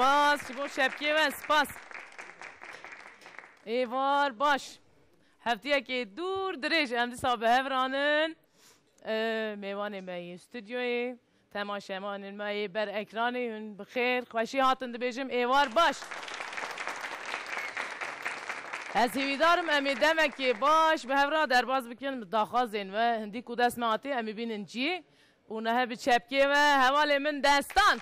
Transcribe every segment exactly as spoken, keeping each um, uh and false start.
Spas, ji bo şepkê we spas. Êvar baş. Heftiyekê dûr dirêj em dîsa bi hev ranin. Ê, mêvanê me yên stûdyoyê, temaşevanên me yê ber ekranê, hûn bi xêr, xweşî hatin dibêjim, êvar baş. Ez hêvîdar im em ê demekê baş bi hev re derbas bikin, daxwazên we hindî ku dest me hatî, em ê bînin cî. Û niha bi çepkê me hevalê min Destan.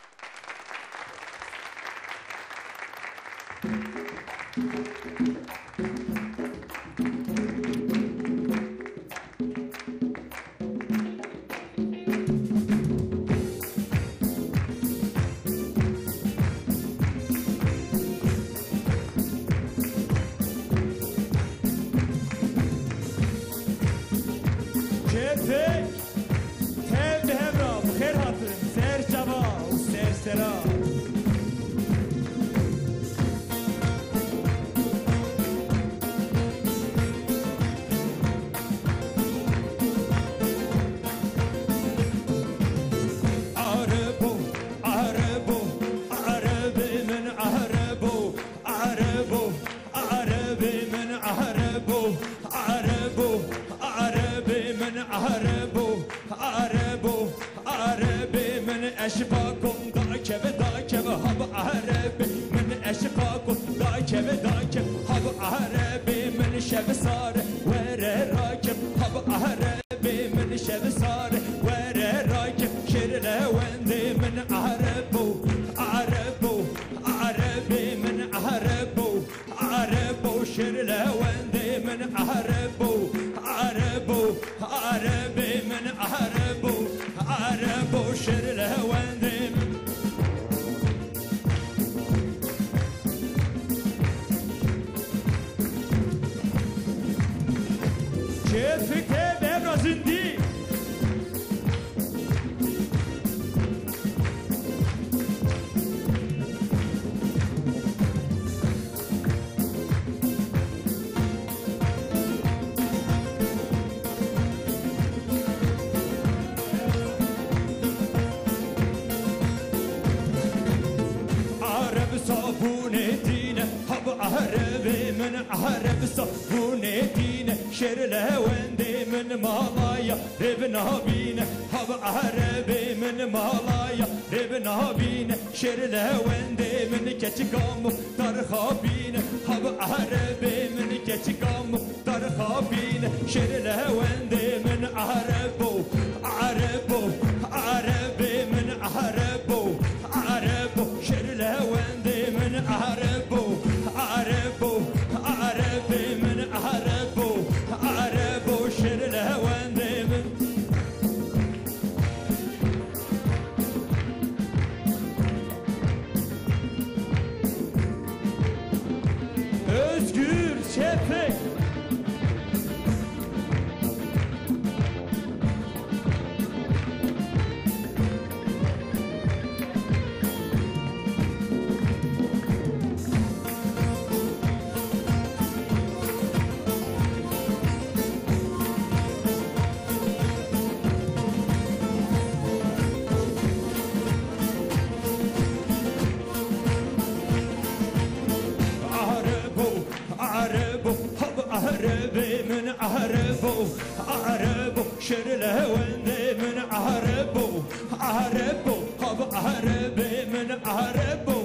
Kêfek, tev bi hev re, bi xêr hatin, ser çava û ser sera. Arebo, arebo, arebê min arebo, arebo, arebê min arebo, arebo, arebê min arebo, arebo, arebê min eşiqakom dakev, dakev, hab arebê min eşiqakom dakev, dakev, hab arebê min şev sar were rakev, hab arebê min şev sar were rakev, şêr lewendê min arebo, arebo, arebê min arebo. Arebo şêr lewendê min arebo, arebo, arebê min arebo, arebo şêr lewendê min. Kêfike bevra zindî. Areb sabûnê tîne, hab arebê min areb sabûnê tîne, şêr lewendê min malaya rêv nabîne, hab arebê min malaya rêv nabîne, şêr lewendê min keçika muxtar xapîne, hab arebê min keçika muxtar xapîne, şêr lewendê min arebo, arebo, arebê min arebo, arebo, şêr lewendê min arebo, arebo, arebê min arebo, arebo, şêr lewendê min. Özgür Çepik. Arebo, arebo, hab arebê min arebo, arebo, şêr lewendê min arebo, arebo, hab arebê min arebo,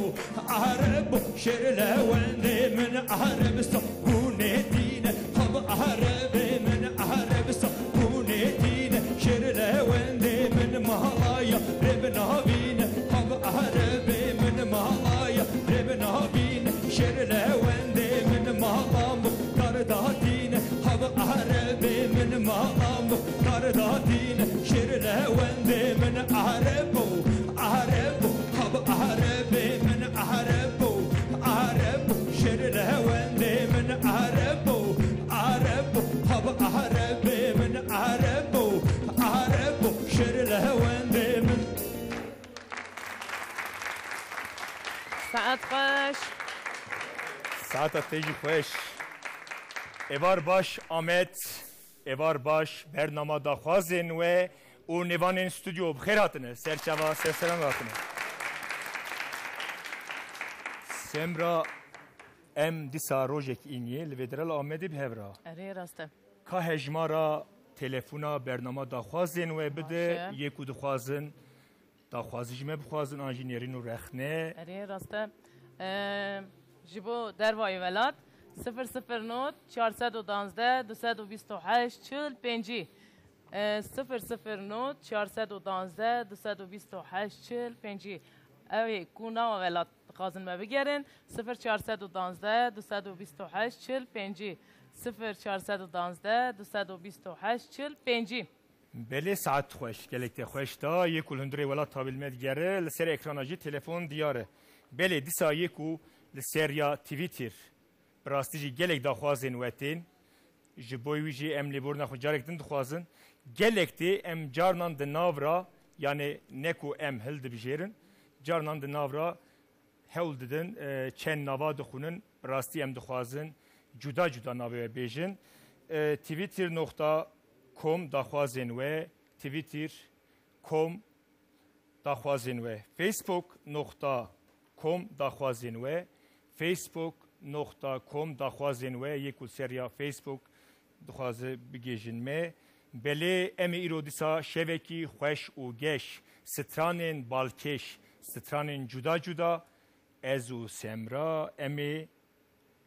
arebo, şêr lewendê min areb sabûnê tîne, hab arebê min areb sabûnê tîne, şêr lewendê min malaya rêv nabîne, hab arebê min malaya rêv nabîne, şêr lewendê min mala muxtar datîne, hab arebê min mala muxtar datîne, şêr lewendê min arebo, arebo, hab arebê min arebo, arebo, şêr lewendê min arebo, arebo, hab arebê min arebo, arebo, şêr lewendê min. Saet xweş. Saeta te jî xweş. Êvar baş Amed, êvar baş bernama daxwazên we û nêvanên stûdyo bi xêr hatine, ser çava ser seran hatine. Semra, em dîsa rojek îniyê li Vêderala Amedê bi hev re. Erê, rast e. Ka hejmara telefona bernama daxwazên we bide, Baş e. Yê ku dixwazin, daxwazî ji me bixwazin, an jî nêrîn û rexne. Erê, rast e. Em, ji bo dervayê welat, sifir sifir not, çar sed û danzdeh, du sed û bîst û heşt, çil, pêncî. E, sifir sifir not, çar sed û danzdeh, du sed û bîst û heşt, çil, pêncî. Ew ê ku nava welat dixwazin me bigerin, sifir çar sed û danzdeh, du sed û bîst û heşt, çil, pêncî. Sifir çar sed û danzdeh, du sed û bîst û heşt, çil, pêncî. Belê, saet xweş, gelek te xweş da. Yê ku li hundirê welat tabî li me digere, li ser ekrana jî telefon diyar e. Belê, dîsa yê ku li ser ya Twitter, bi rastî jî gelek daxwazên we tên. Ji bo wî jî em lêborîna xwe carek din dixwazin. Gelek tê em carnan di nav ra, yanê ne ku em hildibijêrin, carnan di nav ra hewl didin, e, çend nava dixwînin. Bi rastî em dixwazin cuda cuda navê we bêjin. E, twitter nokta com daxwazên we, twitter com daxwazên we, facebook nokta com daxwazên we, facebook nokta com daxwazên we yê ku li ser ya Facebook dixwaze bigêjin me. Belê, em ê îro dîsa şevekî xweş û geş, stranên balkêş, stranên cuda cuda, ez û Semra, em ê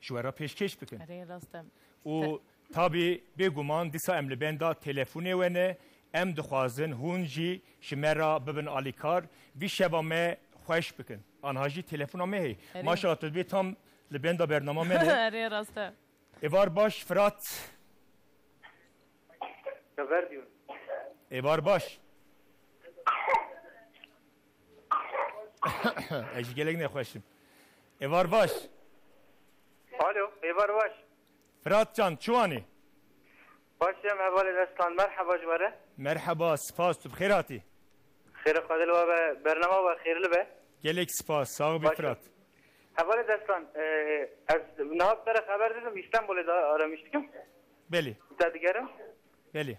ji we re pêşkêş bikin. Erê, rast e. Û Te- tabî bêguman dîsa em li benda telefonê we ne, em dixwazin hûn jî ji me re bibin alîkar, vî şeva me xweş bikin. Anha jî telefona me heye. Erê. Maşallah, tu dibê tam li benda bernama me ne. Erê, rast e. Êvar baş, Firat. Xeber diyor. Êvar baş. Ez jî gelek nexweş im. Êvar baş. Alo, êvar baş. Firat can, çi wanî? Baş em, hevalê Destan, merheba ji we re. Merheba, spas, tu bi xêr hatî. Xêra Xwedê li we be, bernama we xêrli be. Gelek spas, sax bî Firat. Hevalê Destan, e, ez niha te re xeber didim, Îstanbulê de aramiş dikim. Belê. Te digerim. Belê.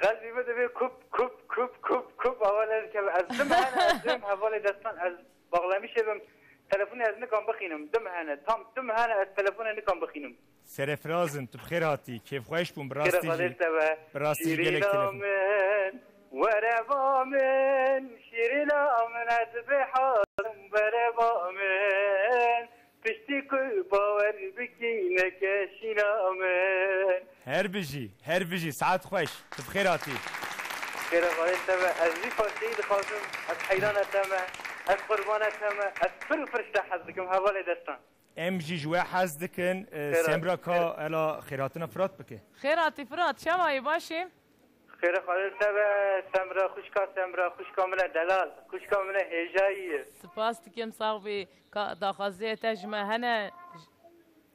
Qelbî min divê kup, kup, kup, kup, kup, hevalê dike. Ez dim hene, ez dim, hevalê Destan, ez bağlamışê bim. Telefonê ez nikam bixînim, dim hene, tam dim hene, ez telefonê nikam bixînim. Serefraz in, tu bi xêr hatî, kêfxweş bûm, bi rastî jî, bi rastî jî gelek telefon. Min, were ba min, şîrîna min, ez bê hazim, were ba min, piştî ku bawer bikî, neke şîna min. Her bijî, her bijî, saet xweş, tu bi xêr hatî. Xêra xwedê te be, ez vî parçeyî dixwazim, ez heyrana te me, ez qurbana te me, ez pir û pir ji te hez dikim, hevalê Destan. Em jî ji we hez dikin. E, Xêr Semra ka hela xêrhatina Firat bike. Xêr hatî Firat, çawa yî, baş î? Xêra xwedê te be, Semra, xwişka Semra, xwişka min e delal, xwişka min e hêjayî ye. Spas dikim, sax bî. Ka daxwaziyê te ji me hene?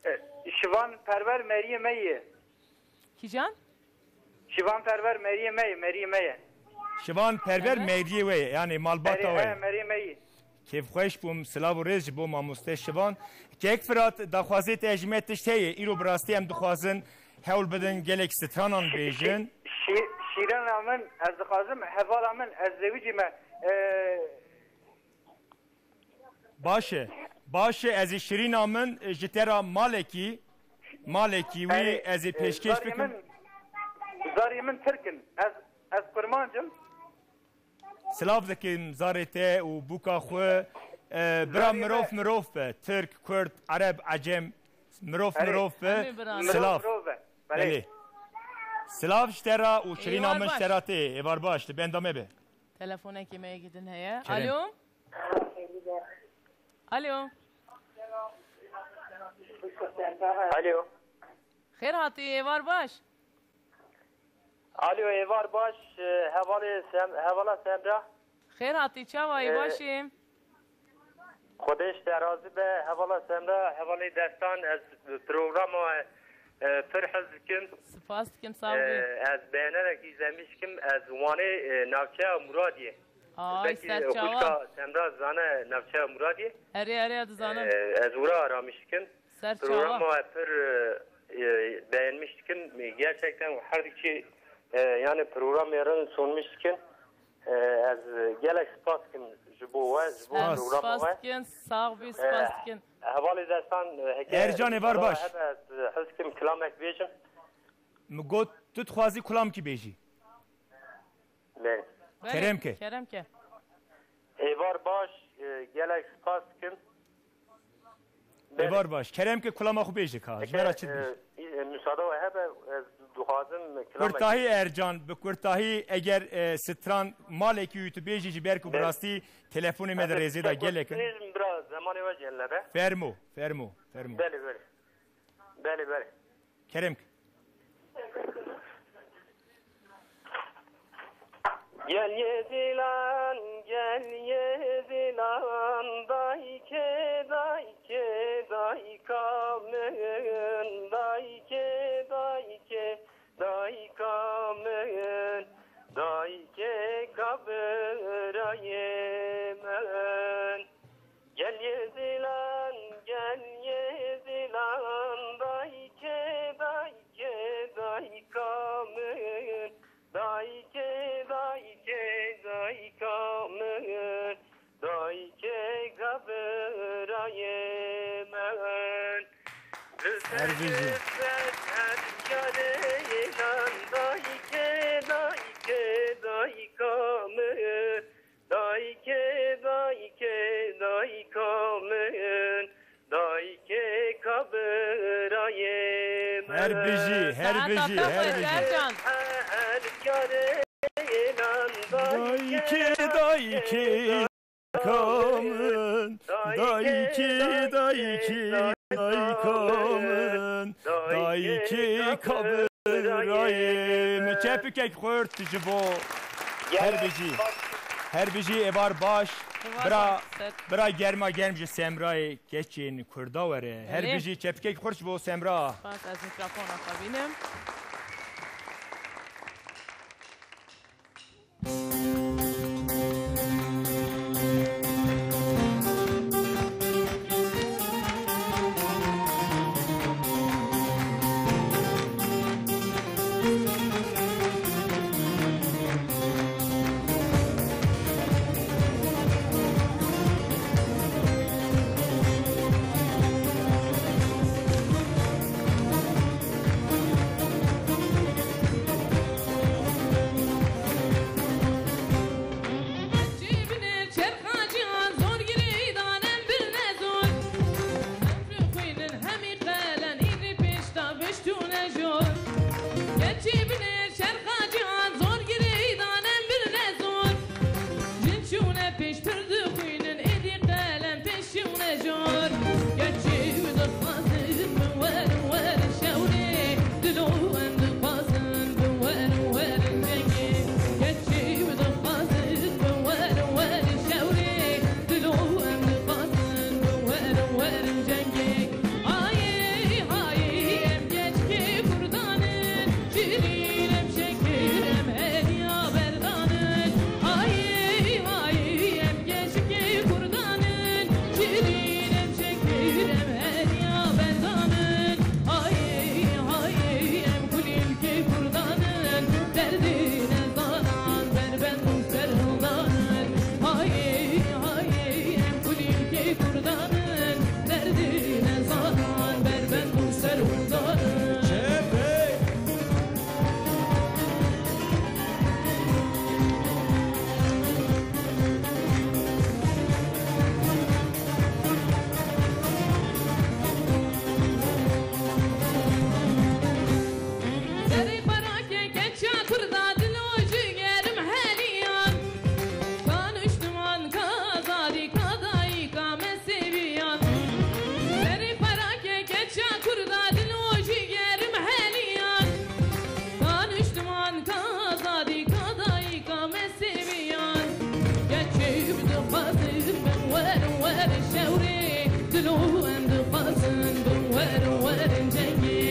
E, Şivan Perwer meriyê me ye. Kîjan? Şivan Perwer meriyê me ye, meriyê me ye. Şivan Perwer meriyê we ye, yanî malbata we ye. Erê, he, meriyê me ye. Kêfxweş bûm, silav û rêz ji bo mamoste Şivan. Kek Firat, daxwazê te ji me tişt heye, îro bi rastî em dixwazin hewl bidin gelek stranan bêjin. Şî-, şîrana min, ez dixwazim, hevala min, ez zewicî me, e, Baş e. Baş e, ez ê şirîna min, e, ji te re malekî, malekî wî ez ê pêşkêş bikim. Zarê min, zarê min tirk in. Ez, ez kurmanc im. Silav dikim zarê te û bûka xwe. E, bira, mirov mirov be. Tirk, Kurd, Ereb, Ecem, mirov mirov be. Silav. Belê. Silav ji te re û şirîna min ji te re tê. Êvar baş, li benda me be. Telefonekê me yekî din heye. Kerem. Alo. Alo. Alo. Xêr hatî, êvar baş. Alo, êvar baş, e, hevalê Sem-, hevala Semra. Xêr hatî, çawa yî, e, baş î? Xwedê ji te razî be, hevala Semra, hevalê Destan, ez programa, e, pir hez dikim. Spas dikim, sağ ol. E, ez beğenerek izlemiş dikim, ez Wanê, e, navçeya Muradiyê. Ay, belkî, e, serçawa. Xwişka Semra zane navçeya Muradiyê. Erê, erê, dizanim. E, ez wira aramiş dikim. Serçawa. Programa pir, e, e, beğenmiş dikim. Gerçekten her dikçe, e, yani programê rin sonmiş dikin. Ee, ez gelek spas dikim ji bo we, ji bo Spas. programa Spas we. dikin, sax bî, Ee, spas dikin. Hevalê destan, e, heke Ercan êvar baş. hebe, ez hez dikim kilamek bêjim. Min got, tu dixwazî kulamkî bêjî. Belê. Belê, Kerem ke. kerem ke. Êvar baş, e, gelek spas dikim. Belê. Êvar baş. Kerem ke kulama xwe bêje ka. Ji me re çi dibêje? E, e, müsaade we hebe, ez dixwazim kilamek Kurtahî Ercan, bi kurtahî eger, e, stran malekî wî tu bêjî ji ber ku bi Belê. rastî telefonê me di Ez rêzê de tek gelek in. Nêzim bira zemanê we cellebe. Fermo, fermo, fermo. Belê, belê. Belê, belê. Kerem ke. Gel yê zilan, gel yê zilan, dayke, dayke, dayka min, dayke, dayke, dayka min, dayke kabirayê min. Gel yê zilan, gel yê zilan, dayke, dayke, dayka min, dayke, dayke, dayka min, dayke kabirayê min. Her bijî. Ser her yarê nan, dayke, dayke, dayka min. Dayke, dayke, dayka min, dayke kabirayê min. Her bijî, her Saeta bijî, te her xweş, bijî. Ercan. Her yarê nan, Dayke, dayke, dayka min, dayke, dayke, dayka min, dayke kabirayê min. Çepikek xurt ji bo her bijî. Her bijî êvar baş. Êvar Bira, baş, ser. bira germa germ ji Semrayê keçên Kurda were. Her Belê. bijî çepikek xurt ji bo Semra. Spas, ez mikrofona xwe bînim. Çerxa cihan zor gireydan em birine zor. Em rixwînin hemî qelen îdî pêş da biştûne jor. Geçî binêr çerxa cihan zor gireydan em birine zor. Jin çûne pêştir dixwînin êdî qelen pêş çûne jor. Geçî dixwazin bi wer wer şewrê dilo em dixwazin bi wer wer cengê. Geçî dixwazin bi wer wer şewrê dilo em dixwazin bi wer wer cengê. Hayê, hayê, em keçikê kurdan in, şirîn em şekir, em heriya berdan in. Hayê, hayê, em keçikê kurdan in, şirîn em şekir, em heriya berdan in. Hayê, hayê, em kulîlkê kurdan in, derdê nezanan berbend û serhildan in. Hayê, hayê, em kulîlkê kurdan in, derdê nezanan berbend û serhildan in. Serê xwe rake keça kurda dilo jigerim heliyan. Ka niştiman, ka azadî, ka dayîka me sêviyan. Serê xwe rake keça kurda dilo jigerim heliyan. Ka niştiman, ka azadî, ka dayîka me sêviyan. Geçî dixwazin bi wer wer şewrê, dilo em dixwazin bi wer wer cengê.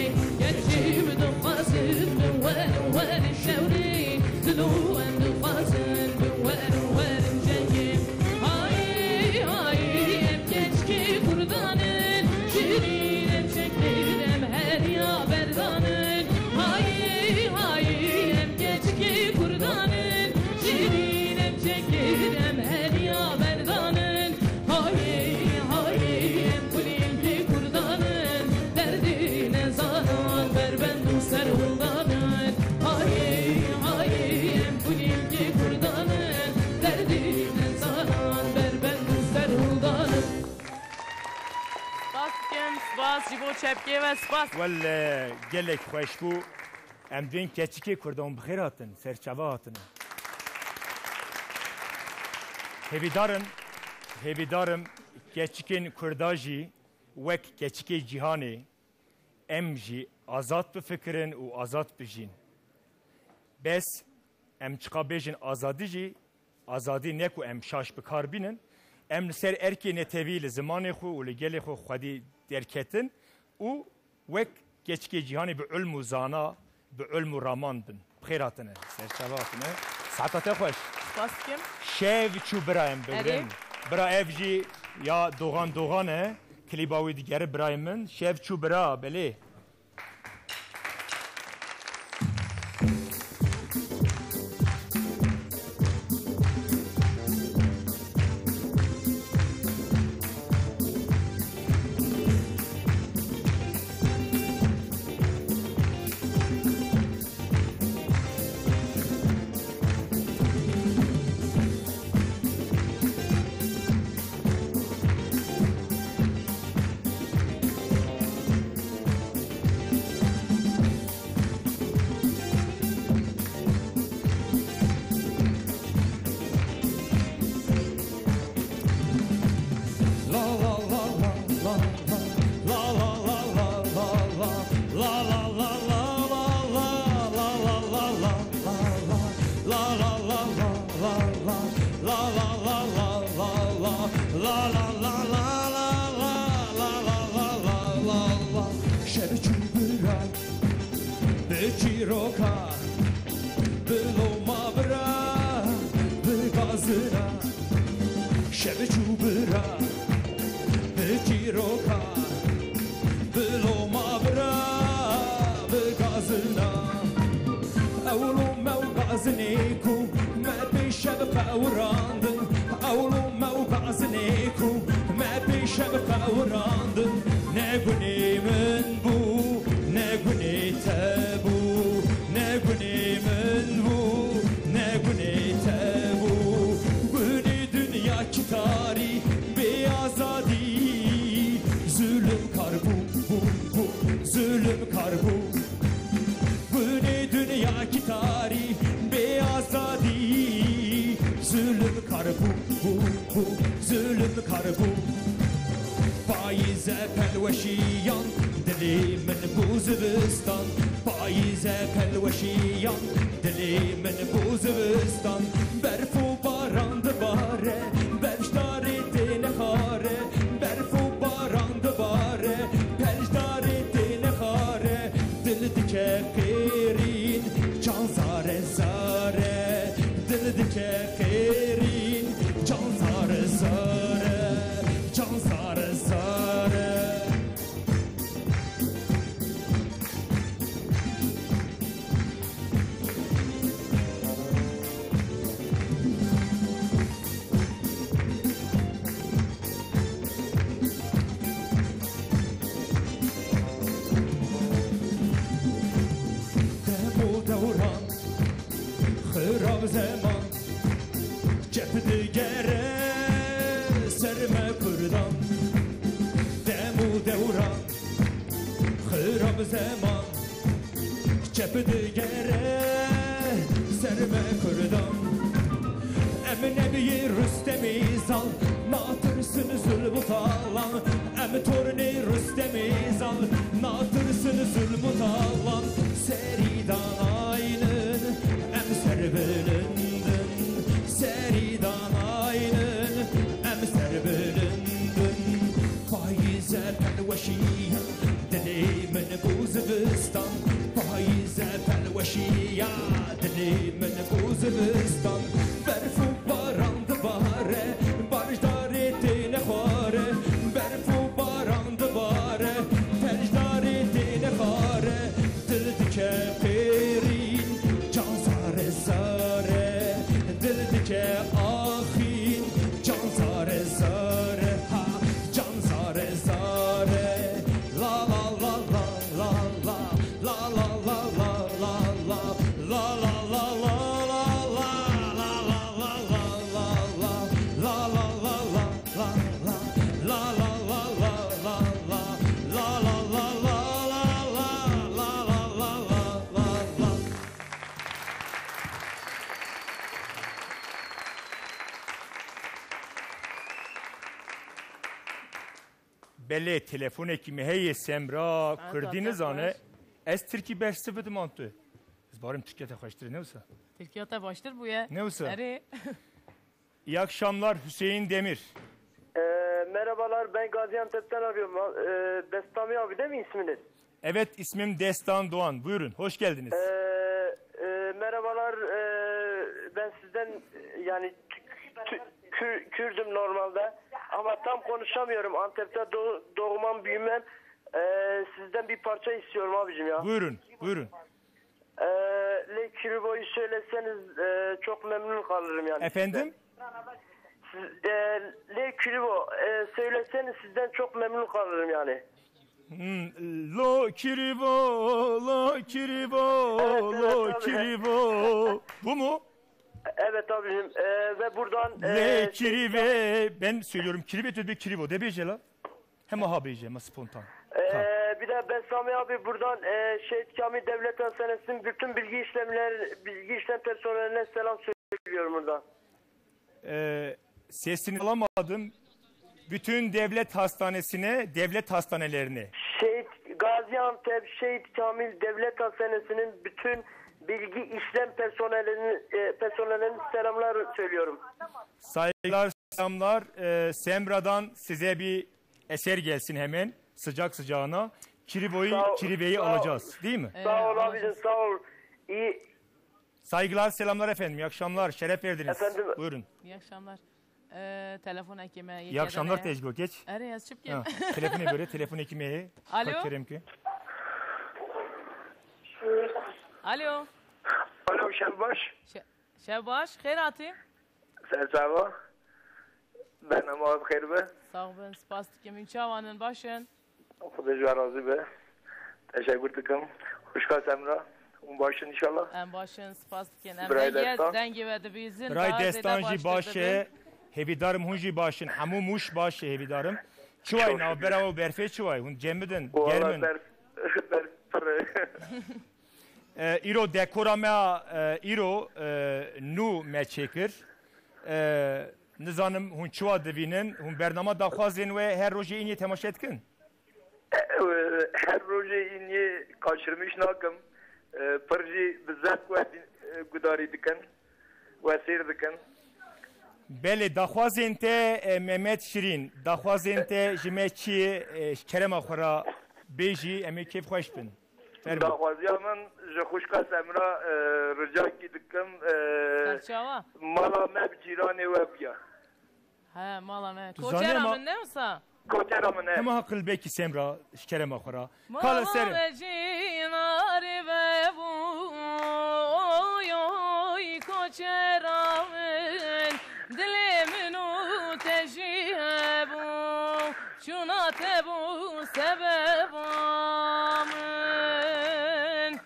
Geçî dixwazin bi wer wer şewrê, dilo em dixwazin bi wer wer cengê. Hayê, hayê, em keçikê kurdan in, şirîn em şekir, em heriya berdan in. Hayê, hayê, em keçikê kurdan in, şirîn Çepkê ve spas. Wel, e, gelek xweş bû. Em duyên keçikê Kurdan bi xêr hatin, serçava hatine. Hêvîdar im, hêvîdar im keçikên Kurda jî wek keçikê cîhanê em jî azad bifikirin û azad bijîn. Bes em çiqa bêjin azadî jî, azadî ne ku em şaş bi kar bînin, em li ser erkê netewî li zimanê xwe û li gelê xwe xwedî derketin û wek keçikê cîhanê bi ilm û zana, bi ilm û raman bin. Bi xêr hatine, serçava hatine. Saeta te xweş. Spas dikim. Şev çû bira em bigrin. Erê. Bira ev jî ya Doğan Doğan e. Klîba wî digere birayê min. Şev çû bira, belê. Şev çû bira bi çîroka, bi loma bira, bi gazina. Şev çû bira bi çîroka, bi loma bira, bi gazina. Ew lome û gazinê ku me pêşev qewirandin, ew lome û gazinê ku me pêşev qewirandin, ne gunê min bû, ne gunê te bû, ne gunê min bû, ne gunê te bû. Gunê dinya ki tarî bê azadî, zulm kar bû, bû, bû, zulm kar bû. Gunê dinya ki tarî bê azadî, zulm kar bû, bû, bû, zulm kar bû. Payîze pelweşiyan, dilê min bû zivistan. Payîze pelweşiyan, dilê min bû zivistan. Berf û baran dibare, berf ji darê têne xare. Berf û baran dibare, berf ji darê têne xare. Dil dike qêrîn, can zare zare. Dil dike qêrîn, can zare zare. Can zare zare. Dem û dewran, xirab zeman, çep digere ser me Kurdan. Dem û dewran, xirab zeman, çep digere ser me Kurdan. Em nebiyê Rustemê zal, natirsin zulm û talan. Em tornê Rustemê zal, natirsin zulm û talan. Serî danaynin, em serbilindin. Serî danaynin, em serbilindin. Payîze pelweşiya, dilê min bû zivistan. Payîze pelweşiya, dilê min bû zivistan. Berf û baran dibare, bar ji darê têne xware. Berf û baran dibare, berf ji darê têne xware. Dil dike qêrîn, can zare zare. Dil dike axîn, can zare zare. Ha, can zare zare. La la la la la la. La la la la la la. La la la la la la. La la la la la la. La la la la la la. La la la la la la. La la la Belê, telefonekî me heye Semra, kurdî nizane. Ez tirkî bersiv bidim an tu. Ez barim tirkiya te xweştir e, ne wisa? Tirkiya te baştir bûye. Ne wisa? Erê. İyi akşamlar Hüseyin Demir. Ee, merhabalar, ben Gaziantep'ten arıyorum. Ee, Bestami abi değil mi isminiz? Evet, ismim Destan Doğan. Buyurun, hoş geldiniz. Ee, e, merhabalar, ee, ben sizden, yani, Tü- Kü- Kürdüm normalde ama tam konuşamıyorum. Antep'te doğ- doğmam büyümem. Ee, sizden bir parça istiyorum abicim ya. Buyurun, buyurun. Ee, Lê Kirivoy'u söyleseniz, ee, çok memnun kalırım yani. Efendim? Siz, ee, Lê Kirivo, ee, söyleseniz sizden çok memnun kalırım yani. Hmm, lo kirivo, lo kirivo, Evet, evet, lo tabii. kirivo. Bu mu? Evet abicim, ee, ve buradan, ee, Le kirive. Ben söylüyorum kirive, tu bir kirivo. De bêje la. Hema ha bêje, hema spontan. Ee, bir de Besami abi buradan, ee, Şehit Kamil Devlet Hastanesi'nin bütün bilgi işlemler, bilgi işlem personeline selam söylüyorum buradan. Ee, sesini alamadım. Bütün devlet hastanesine, devlet hastanelerine. Şehit Gaziantep Şehit Kamil Devlet Hastanesi'nin bütün bilgi işlem personelini, e, personeline selamlar söylüyorum. Saygılar, selamlar. Ee, Semra'dan size bir eser gelsin hemen. Sıcak sıcağına. Kirivoyu, Sağ ol, Kiriveyi sağ ol. alacağız, değil mi? Sağ ol abicim, sağ ol. İyi. Saygılar, selamlar efendim. İyi akşamlar. Şeref verdiniz. Efendim. Buyurun. İyi akşamlar. Ee, telefonekî me yekê İyi akşamlar dinê. Tecgo, geç. Erê, ez çi bikêm? Ha, telefona göre, telefonekî me heye. Alo? Kerem ki. Alo? Alo, şev baş. Şe- şev baş, xêr hatî. Ser çava. Bernama bi xêr be. Sağ bin, spas dikim. Hûn çawan in, baş in? Xwedê ji we razî be. Teşekkür dikim. Xwişka Semra. Hûn baş in inşallah. Em baş in, spas dikin. Em Birayê dengê, Destan. dengê we dibîzin. Birayê Destan jî baş e. Hêvîdarim hûn jî baş in. Hemû Mûş baş e hêvîdarim. Çi way navbera we berfê çi way? Hûn cem bidin, germ in. Berf, berf pir e. E, îro dekora me, e, îro, e, nû me çêkir. E, nizanim hûn çiwa divînin? Hûn bernama daxwazên we her rojê îniyê temaşe dikin? E, her rojê îniyê kaçirmîş nakim. E, pir jî bi zehf we, e, gudarî dikin, we sêr dikin. Belê, daxwazên te, e, Mehmet Şirîn, daxwazên te ji me çi ye, e, ji kerema xwe re bêjî, em ê kêfxweş bin. Fermo. Daxwaziya min ji xwişka Semra, e, ricakî dikim, e, Serçawa. mala me bi cîranê we biya. He, mala me. Tu zanî Koçera ama min ne wisa? Koçera min e. Hema haqil belkî Semra ji kerema xwe re. Kala Mala ser. me cînarê ve bû, oy, oy, koçera min, dilê min û te jî hebû. Çûna te bû sebeba min.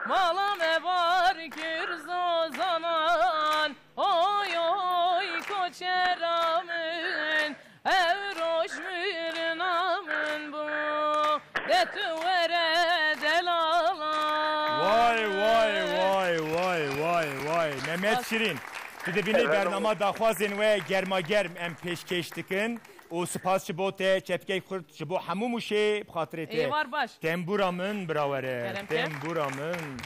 Mala me bar kir zozanan. Oy, oy, koçera min. Ew roj mirina min bû. De tu were delalan. Vay, vay, vay, vay, vay, vay. Mehmet Şirin. Tu dibînî bernama daxwazên we germa germ em pêşkêş dikin. Û spas ji bo te, çepkek xurt ji bo hemû Mûşê, bi xatirê te. Êvar baş. Tembûra min, birawere. Kerem ke. Tembûra min.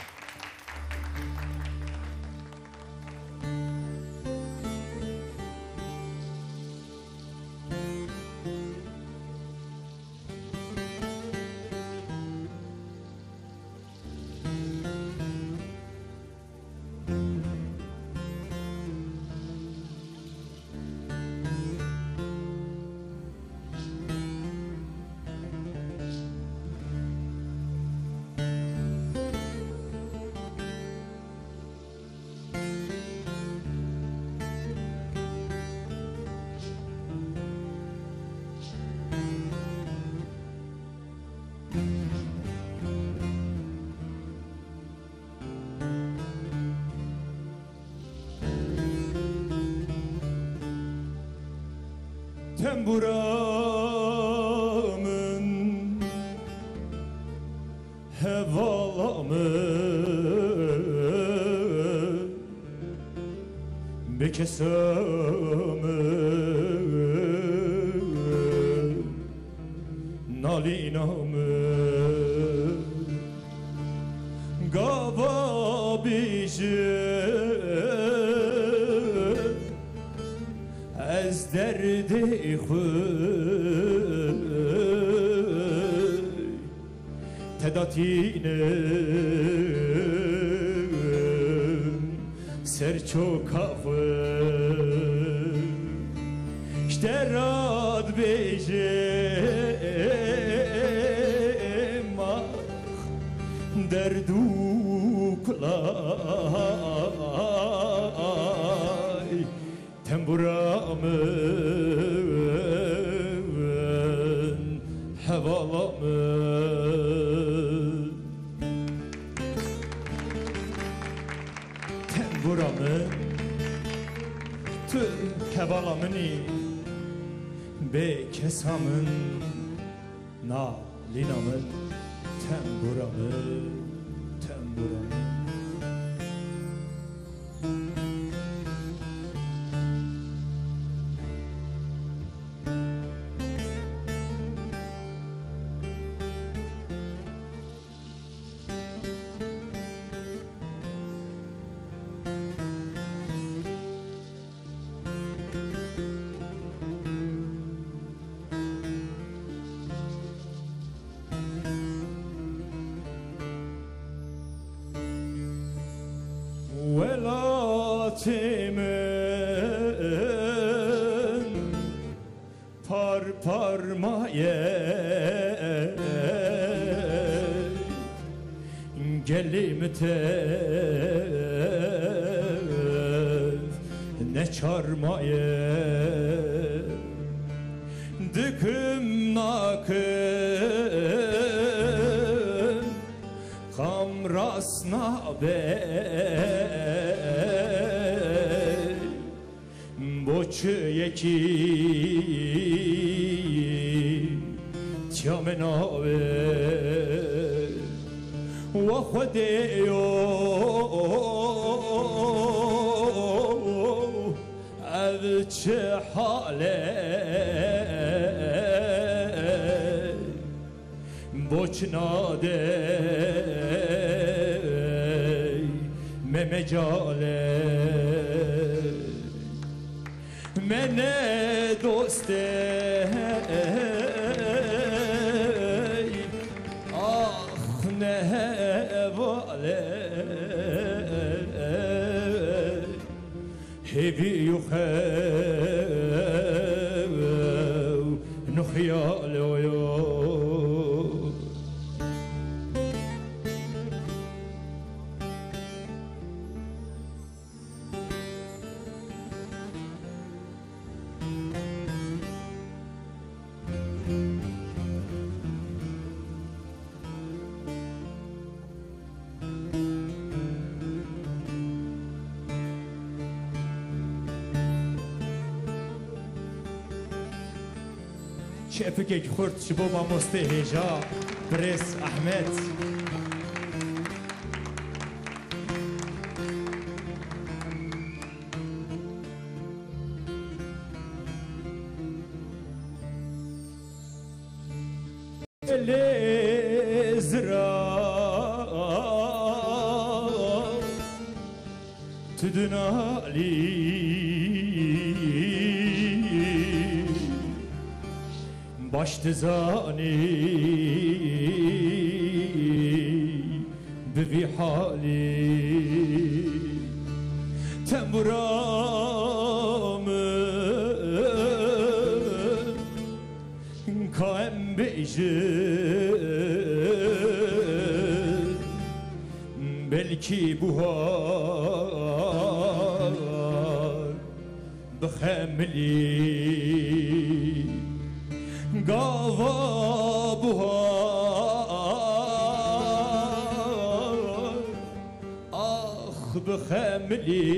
Tembûra min, hevala min, bi kesa min. Nîna min gava bêje, ez derdê xwe te da tînim ser çoka xwe. Ji te re dibêjim ax, derd û kulay. Tembûra min, hevala min. Tembûra min, tu hevala min î, bê kesa min. Na lîna min, tembûra min, tembûra min. Welatê min par par maye, gelê min tev neçar maye. Dikim nakim, kam rast nabe. Bo çi yekî tiya me nabe, wa Xwedê yo, ev çi hal e? Bo çi nadey me mecale? Me ne dostey, ax ne hevale. Hêvî û xew nû xiyal oyo. Çepikek xurt ji bo mamostê hêja, birêz Ehmed. Lê zira tu dinalî, baş dizanî bi vî halî. Tembûra min, ka em bêjin, belkî buhar bixemilî. Gava buhar, ax bixemilî.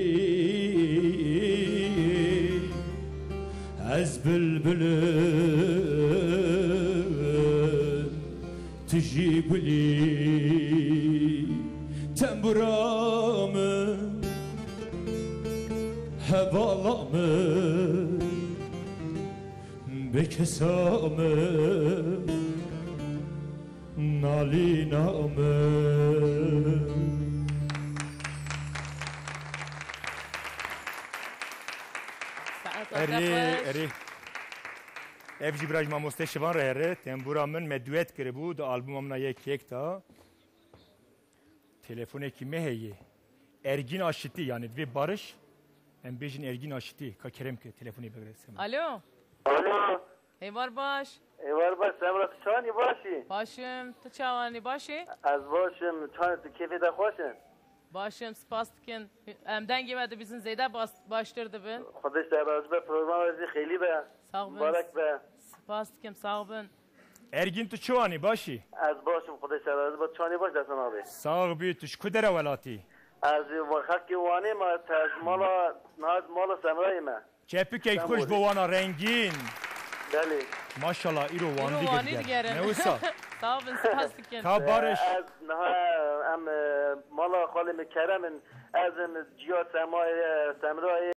Ez bilbilim, tu jî gulî. Tembûra min, hevala min, bê kesa min. Nalîna min. Saeta te Erê, xweş. Erê. Ev jî bira ji mamoste Şivan re here. Tembûra min me duet kiribû di albûma min a yek yek de. Telefonekî me heye. Ergîn Aşitî, yani divê Barış, em bêjin Ergîn Aşitî. Ka kerem ke telefonê bigire Semra. Alo. Alo. Êvar baş. Êvar baş, Semra, tu çawanî, baş î? Baş im, tu çawanî, baş î? Ez baş im, çawanî, tu kêfê te xweş in? Baş im, spas dikim. Em dengê we dibîzin zêde bas-, baştir dibin. Xwedê ji te razî be, programa we jî xêlî be. Sax bin. Mibarek be. Spas dikim, sax bin. Ergîn, tu çi wanî, baş î? Ez baş im, Xwedê ji te razî be, tu çawanî, baş, destê me be. Sax bî, tu ji ku dere welatî? Ez xelkê Wanê me, te ji mala, niha ji mala Semrayê me. Çepikek xweş bo wana rengîn. Belê. Maşallah, îro Îro Wanî Wanî digerin. digerin. Ne wisa? Sağ olun, spas dikin. Ka Barış. Ez niha em, e, mala xalê min Kerem in. Ez im, ciya Semayê, Semrayê,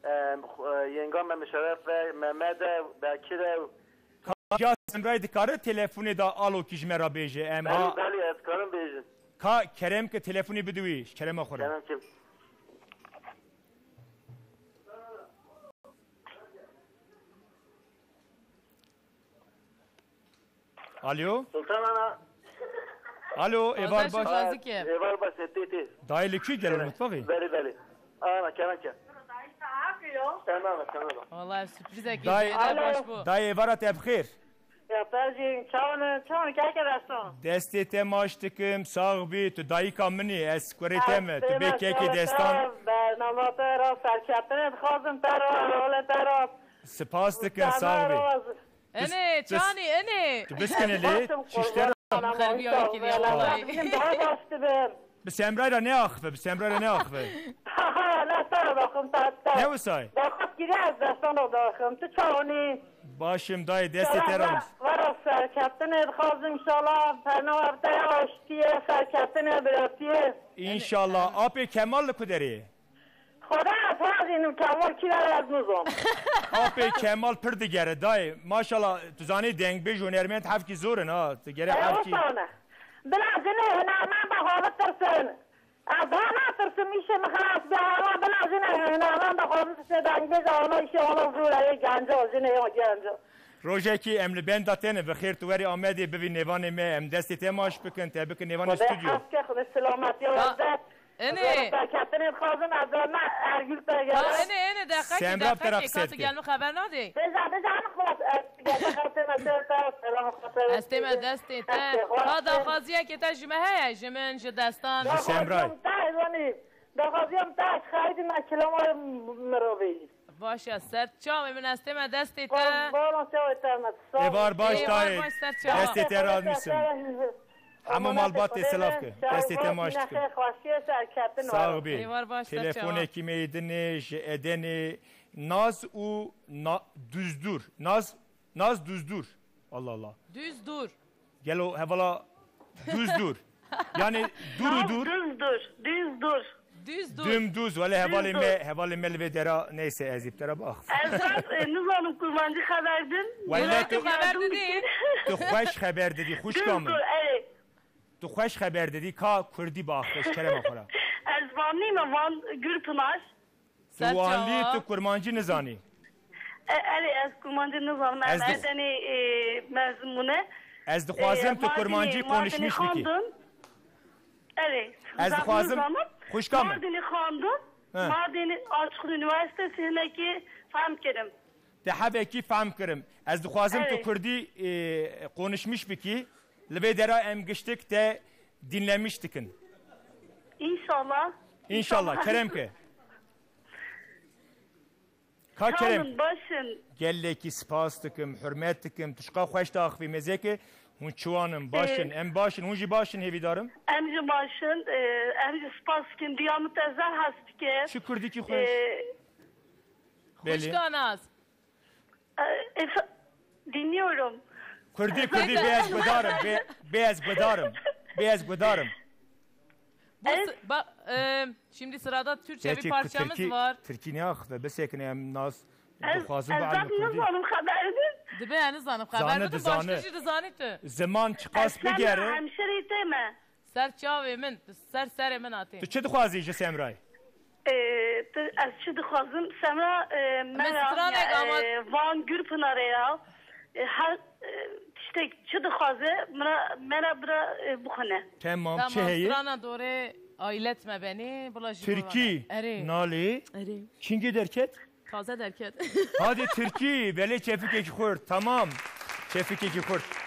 em, xwe-, yenga me Mişeref e, Mehmed e, Bekir e. Ka ciya Semrayê dikare telefonê de alo kî ji me re bêje. Em Belê, ha. belê, ez karim bêjim. Ka kerem ke telefonê bidewî, ji kerema xwe re. Kerem kim? Alo? Sultan ana. Alo, êvar baş. Êvar baş, tê, tê. Dayê li kî gelo mutfaxê? Belê, belê. Ana, kemen ke. Tamam, tamam. Vallahi sürpriz ekip. Dayê, baş bu. Dayê, êvara te bi xêr. Ya, Percîn, çawan, çawan, keke destan? Destê te maç dikim, sax bî, tu dayika min î, ez kurê te me, tu bê kekê destan. Bernama te ra serkeftinê dixwazim te ra, role te ra. Spas dikim, sax bî. Enê, çanî, enê. Tu biskine lê, çişter. Xerbiyayê kiriye, vallahi. Daha baş dibim. Bi Semrayê re neaxife, bi Semrayê re neaxife. Ne wisa ye? Daxwaz kiriye ez destana daxim. Tu çawanî? Başim dayê, destê te ramis. Vera serkeftinê dixwazim, inşallah. Pernama te ya aştiyê, serkeftinê, biratiyê. İnşallah. Apê Kemal li ku derê ye? Xweda ez hazînim Kemal kî ver ez nizam. Apê Kemal pir digere dayê. Maşallah, tu zanî dengbêj û hunermend hevkî zor in ha. Tu gere hevkî. Bila jinê hunermend de xwe bitirsin. Ez ha natirsim, îşê min xilas be, ama bila jinê hunermend de xwe bitirsin, dengbêj ana îşê ana zor e, yê genca, jinê ya genca. Rojekî em li benda te ne, bi xêr tu werî Amedê bivî nêvanê me, em destê te maç bikin, te bikin nêvanê stûdyo. Xwedê hevke, Xwedê selamet ya. Enê. Serketinê dixwazin ez me Ergil te gel. Ha, enê, enê, deqekî, Semra bi te re deqekî, qise ka tu dike. Gel min xeber nadê. Bêje, bêje, em xweş, ez destê me destê te. Ka daxwaziyekê te ji me heye, ji min, ji destan. Ji Semra. Daxwaziyam te, zanî, daxwaziyam te, ez xeyidî me kilama mirovê. Baş e, ser çavê min, ez tê me destê te. Qurban çavê te me. Êvar baş dayê. Êvar baş, ser çava. Destê te razî. Hemû malbat tê silav ke. Destê te maç dikim. Sax bî. Êvar baş, ser çava. Telefonekî me yê dinê ji Edenê. Naz û Na-, Duzdûr. Naz, Naz Duzdûr. Allah Allah. Düz dur. Gelo hevala dûz dûr. Yani dûr û dûr. Düz dur, düz dur. Düz dur. Dûm dûz. Wele hevalê me, hevalê me li vê dera neyse ez ê bi te re biaxivim. Ez rast, e, nizanim kurmancî xeber din. Wele tu xeber didî. Tu xweş xeber didî, xwişka min. Düz dur, evet. Tu xweş xeber didî, ka kurdî biaxive ji kerema xwe re. Ez Vanlî me, Van Gürpınar. Tu Wanlî, tu kurmancî nizanî. E, erê, ez kurmancî nizanim. Ez em dix- Edenê, e, mezin bûne. Ez dixwazim tu kurmancî konuşmiş bikî. Erê, ez dixwazim xwişka min. Mardinê xandim. He. Mardinê Açık Üniversitesi hinekî fehm kirim. Te hevekî fehm kirim. Ez dixwazim tu kurdî, e, konuşmiş bikî. Li vê dera em giştik te dinlemiş dikin. İnşallah. İnşallah, kerem ke. Ka kerem. Sağ olun, başın. Gelekî spas dikim, hurmet dikim. Tişka xweş diaxivî mêzeke. Hûn çiwan in, baş in, em baş in, hûn jî baş in, hêvîdar im. Em jî baş in, e, em jî spas dikin. Diya min te zehf hez dike. Çi kurdikî xweş. E, Belê. Xwişka Naz. E, efe-, dinliyorum. Kurdî, kurdî, bê ez gudarim, bê, bê ez gudarim, bê ez gudarim. Bu Evet. sı-, ba-, e, şimdi sırada Türkçe bir Gerçi parçamız Tirkî, var. Tirkî ne axife, bisekine em Naz, Ez, dixwazim ez bi elmê kurdî. Nizanim xeber din. Dibe ez nizanim xeber. Zane, dizane. Başka jî dizanî tu. Ziman çiqas bigere. Hemşirî tê me. Ser çavê min, ser serê min hatê. Tu çi dixwazî ji Semrayê? Ee, tu, ez çi dixwazim? Semra, e, me ra, stranek e, ama- Van Gurpınarê ya. E, her, e, tiştek çi dixwaze, mira, me ra bira, e, bixwine. Tamam, çi heye? Tamam, strana dore ailet me benê, bila jî Tirkî. Erê. Nalê. Erê. Çingê derket? Taze derket. Hadi Tirkî, belê çefikekî xurt. Tamam. Çefikekî xurt.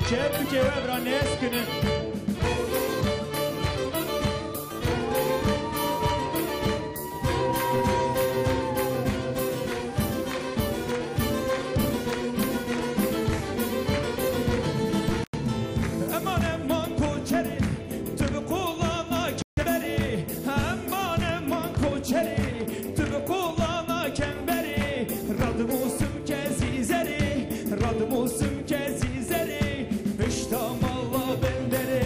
Çepikê we bira neskinin. Eman eman koçerê, tu bi qulana kemberê. Eman eman koçerê, tu bi qulana kemberê. Radmûsim kezî zerê, radmûsim kezî zerê. Pişta mala benderê.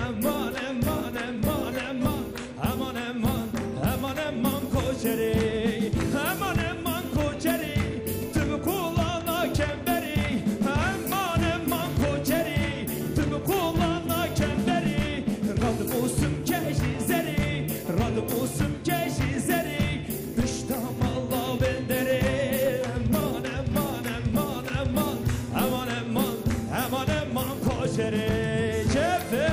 Eman eman eman eman. Eman eman, eman eman koçerê. Eman eman koçerê, tu bi qulana kemberê. Eman eman koçerê, tu bi qulana kemberê. Radmûsim kezî zerê, radmûsim kezî zerê. Pişta mala benderê. Eman eman eman eman. Eman eman, eman eman koçerê. Çepê.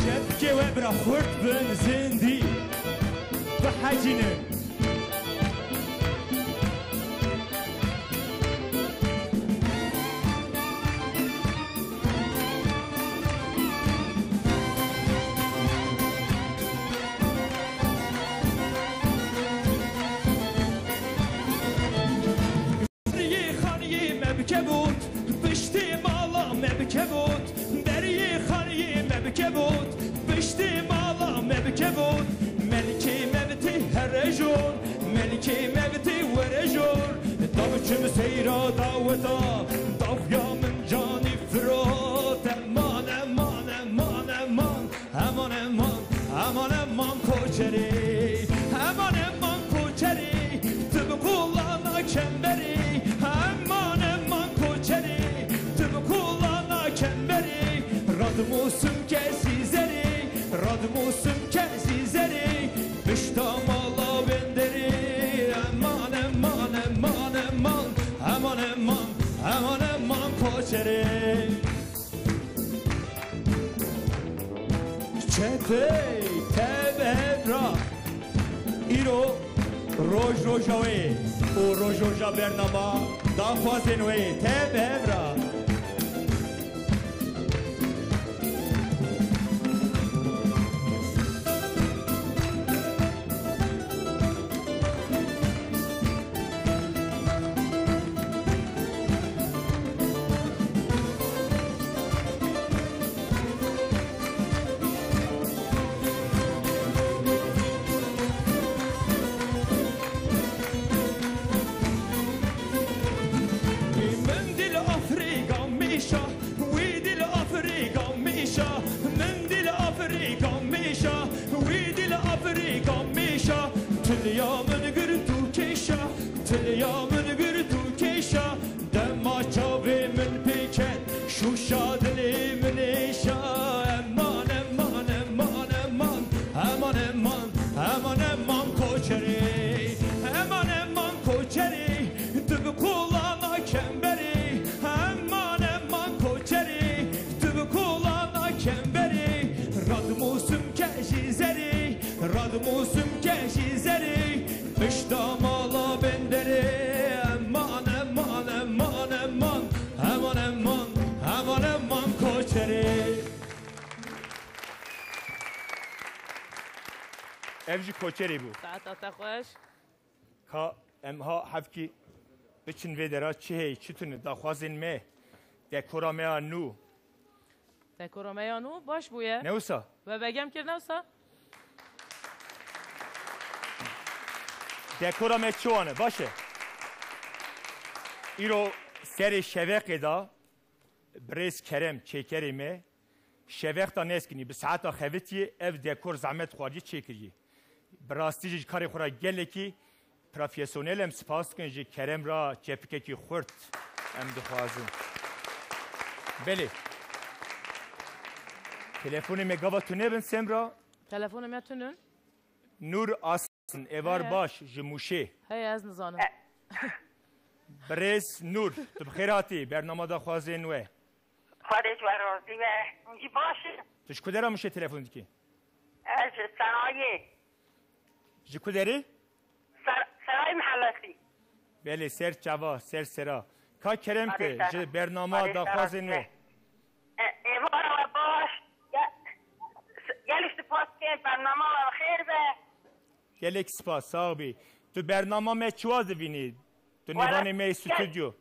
Çepikê we bira xurt bin zindî. Bihecînin. Beriyê xaniyê me bikevot, piştê mala me bikevot. Beriyê xaniyê me bikevot, piştê mala me bikevot. Melikê me bi tê here jor, melikê me bi tê were jor. Da biçim seyra daweta, da xuya min canî firot. Eman, eman, eman, eman. Eman, eman, eman, eman koçerê. Eman, eman koçerê, tu bi qulana kemberê. Eman, eman koçerê, tu bi qulana kemberê. Radmûsim kezî zerê, radmûsim kezî zerê. Pişta mala benderê. Eman, eman, eman, eman. Eman, eman, eman, eman koçerê. Çetey, te bi hev ra. Îro roj roja wê û roj roja bernama daxwazên wê, te bi hev ra. Min dil Afrîka mêşa, wî dil Afrîka mêşa, min dil Afrîka mêşa, wî dil Afrîka mêşa. Tiliya min girt û kêşa, tiliya min girt û kêşa. Dema çavê min pê ket, şûşa dilê min êşa. Eman, eman, eman, eman. Eman, eman, eman, eman koçerê. Eman, eman koçerê, tu bi kolana kemberê. Eman, eman koçerê, tu bi kolana kemberê. Radmûsim ke jî zerê, radmûsim ke jî zerê. Pişta mala benderê. Eman, eman, eman, eman. Eman, eman, eman, eman koçerê. Ev jî koçerê bû. Saeta te xweş. Ka em ha hevkî biçin vê dera, çi heye, çi tune, daxwazên me, dekora me ya nû. Dekora me ya nû baş bûye. Ne wisa? We begem kir ne wisa? Dekora me çi wan e, baş e. Îro serê şeveqê da birêz Kerem, çêkerê me, şeveq da neskinî, bi saeta xevitiyê ev dekor zehmet xwariyê çêkiriyê. Bi rastî jî ji karê xwe re gelekî profesyonel em spas dikin, ji Kerem re çepikekî xurt em dixwazin. Belê. Telefonê me gava tune bin Semra. Telefonê me tune. Nur Aslan, êvar baş, ji Mûşê. Heye, ez nizanim. Birêz Nûr, tu bi xêr hatî bernama daxwazên we. Xwedê ji we razî be. Hûn jî baş in? Tu ji ku dera Mûşê telefon dikî? Ez ji Serayê. Ji ku derê? Ser-, Serayê Mihellesî. Belê, ser çava, ser sera. Ka kerem Xwedê ke, ser-, ji bernama xwedê daxwazên serayê we. E, êvara we baş. Ge-, s-, gelek spas ke bernama we xêr be. Gelek spas, sax bî. Tu bernama me çiwa dibînî? Tu Wele, nêvanê me yê gel-, stûdyo.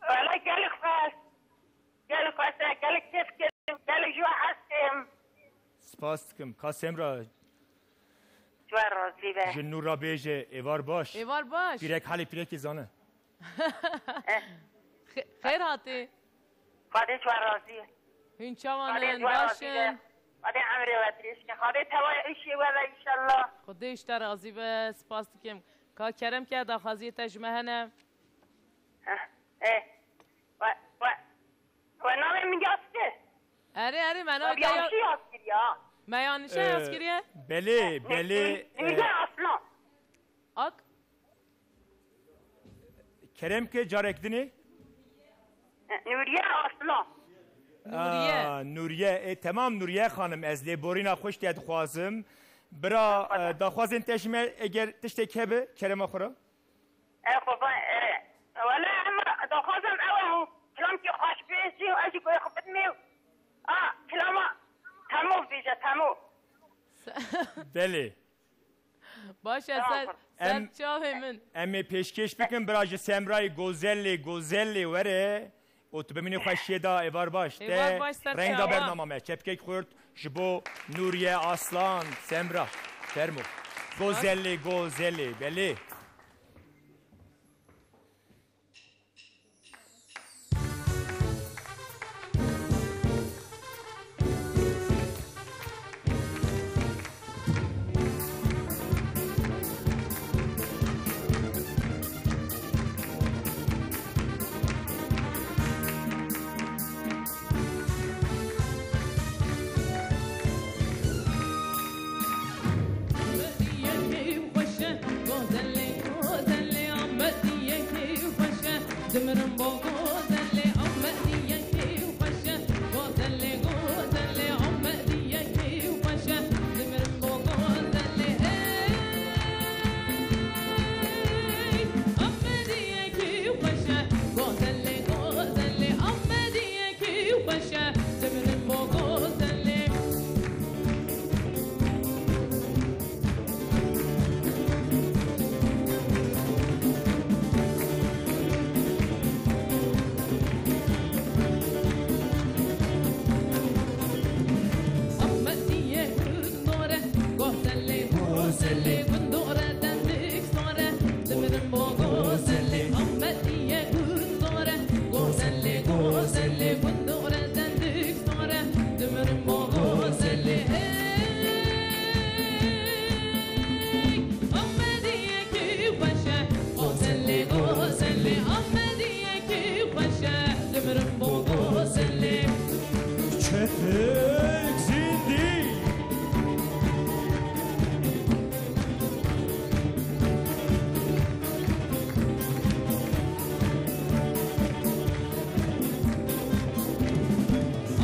Wele gelek xweş. Gelek xweş e, gelek kêf kir, gelek ji we hez dikim. Spas dikim. Ka Semra. Ji we razî be. Ji Nûra bêje, êvar baş. Êvar baş. Pîrek halê pîrekê zane. Eh. Xe-, xêr hatî. Xwedê ji we razî. Hûn çawan in, baş in? Xwedê emrê we dirêj ke. Xwedê tevaya îşê we ve înşallah. Xwedê ji te razî be, spas dikim. Ka kerem ke, daxwaziyê te ji me hene? Eh, eh. We, we, we navê min yaz kir. Erê, erê, me navê te ya-, yaz kir ya. Me yanlişe yaz kiriye? Belê, belê. Nûriye Aslan. Ak? Kerem ke, carek dinê. Nûriye Aslan. Nûriye. Aa, Nûriye. E, temam Nûriye xanim, ez lêborîna xwe ji te dixwazim. Bira, e, daxwazên te ji me eger tiştek hebe, kerema xwe re. E, xwe, e, wele em daxwazim ew e, kilamkî xweş bêjî û ez jî guhê xwe bidimê û, a, kilama Temo bêje, Temo. Belê. Baş e, ser, ser çavê min. Em ê pêşkêş bikin, bira ji Semrayê Gozelê, Gozelê were û tu bimînî xweşiyê de, êvar baş. Êvar baş, ser çava. Renga bernama me, çepkek xurt ji bo Nûriye Aslan, Semra. Fermo. Gozelê, Gozelê, belê. Dimirim bo gozelê Amediyekê xweş e, gozelê, gozelê Amediyekê xweş e, dimirim bo gozelê, ey, Amediyekê xweş e, gozelê, gozelê Amediyekê xweş e, dimirim bo gozelê. Amediye gundore, gozelê, gozelê gundore, dendik sore, dimirim bo gozelê. Amediye gundore, gozelê, gozelê gundore, dendik sore, dimirim bo gozelê. Ey, Amediyekî xweş e, gozelê, gozelê, Amediyekî xweş e, dimirim bo gozelê. Çetek zindî.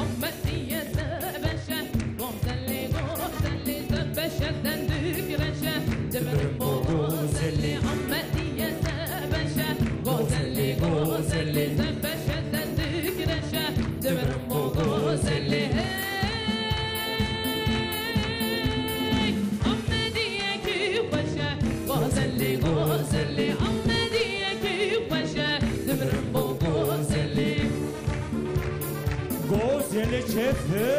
Amediye se beşe, gozelê, gozelê se beşe, dendik reşe, dimirim bo gozelê. Amediye se beşe, gozelê, gozelê se beşe, dendik reşe, dimirim bo gozelê. Hey, Amediyekî xweş e, gozelê, gozelê, Amediyekî xweş e, dimirim bo gozelê. Gozelê çepe.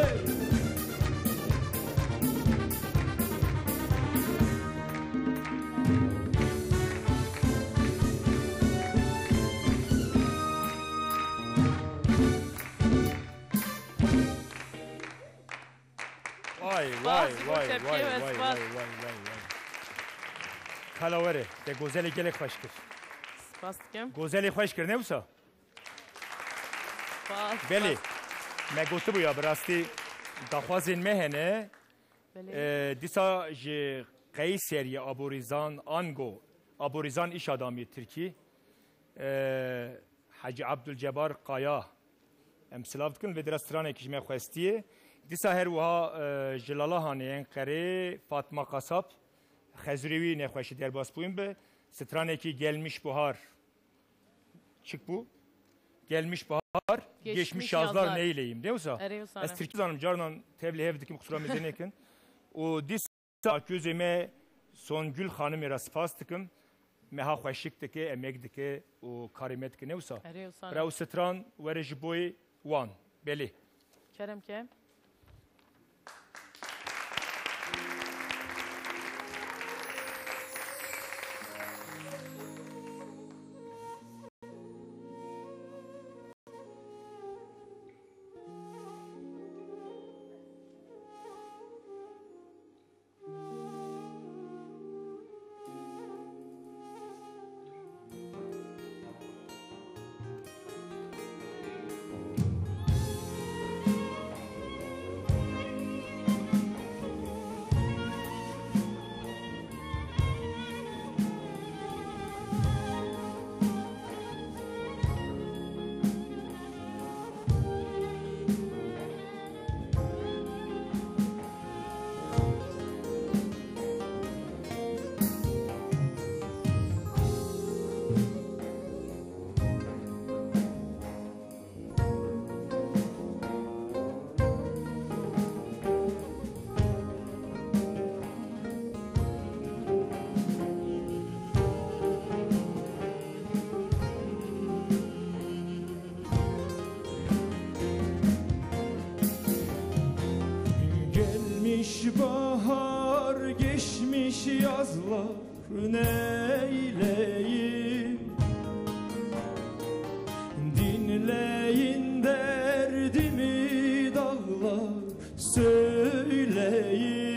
Vay, vay, vay, vay, vay, vay, vay, vay, vay, vay. Kala were, te gozelê gelek xweş kir. Spas dikim. Gozelê xweş kir, ne wisa? Spas, belê, spas. Me gotibû ya, bi rastî daxwazên me hene. Belê. E, dîsa ji Qeyseriyê Aborîzan, Ango, Aborîzan îş adamî Tirkî. E, Hecî Abdulcebar Kaya. Em silav dikin, vê dira stranekî ji me xwestiye. Dîsa her wiha, e, ji Lalahanê Enqerê Fatma Kasap, xezurê wî nexweşî derbas bûyîn bi stranekî Gelmiş Bahar. Çik bû? Gelmiş Bahar, Geçmiş Geçmiş Yazlar Yazlar. Neyleyim. Ne wisa? Erê wisa Ez ne. Tirkî zanim, carinan tevlî hev dikim, qisura mêze nekin. Û dîsa akûzê me Songül Xanimê re spas dikim. Meha xweşik dike, emek dike û karê me dike. Ne wisa? Erê wisa ne. Bira û stran were ji boyê wan. Belê. Kerem ke. Gelmiş bahar, geçmiş yazlar, neyleyim? Dinleyin derdimi dağlar, söyleyin.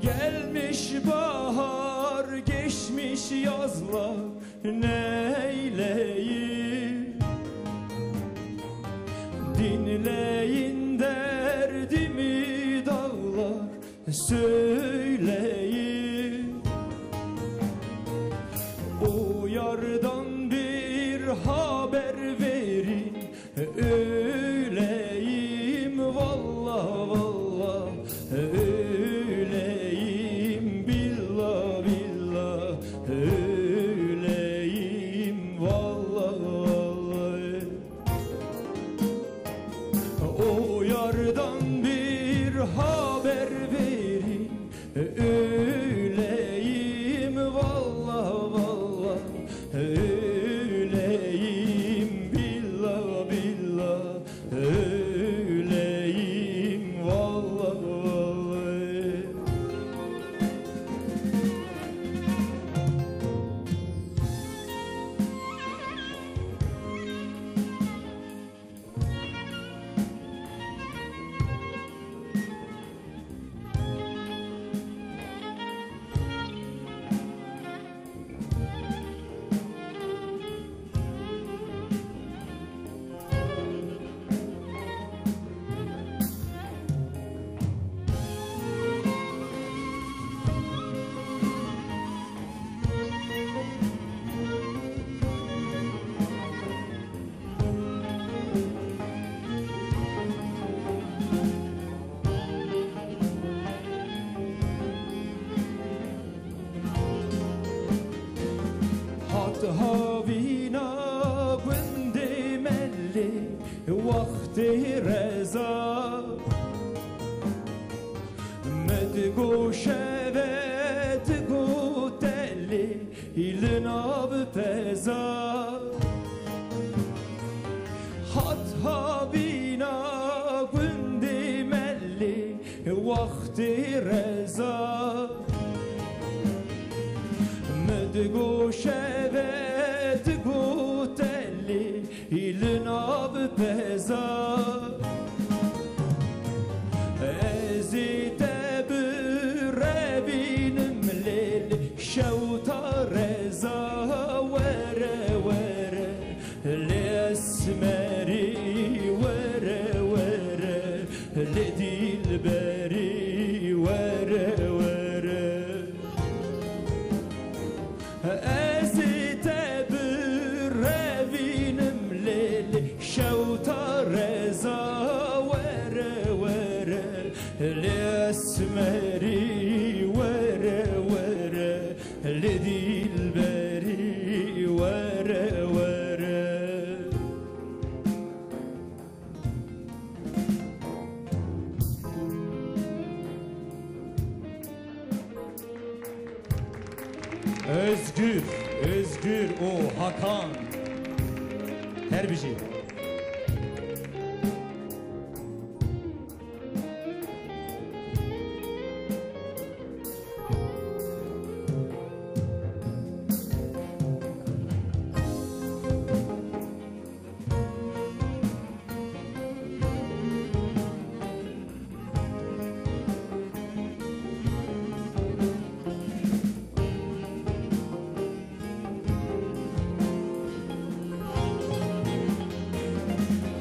Gelmiş bahar, geçmiş yazlar, neyleyim? Dinleyin derdimi dağlar, söyleyin. O yardan bir haber verin, öyleyim vallah vallah, öyleyim billah billah, öyleyim vallah vallah. O yardan bir haber verin, öyleyim vallah vallah, öyleyim billah billah, öyleyim vallah vallah. Hat havîna gundê Melê wextê reza. Min digo şeve, digo telê, li nav peza. Hat havîna gundê Melê wextê reza. Min digo şeve, digo telê, li nav peza. Ez ê te birevînim lê li şewta reza, were were. Lê esmerî were were, lê dîlberî were were. Özgür, Özgür û Hakan. Her bijî.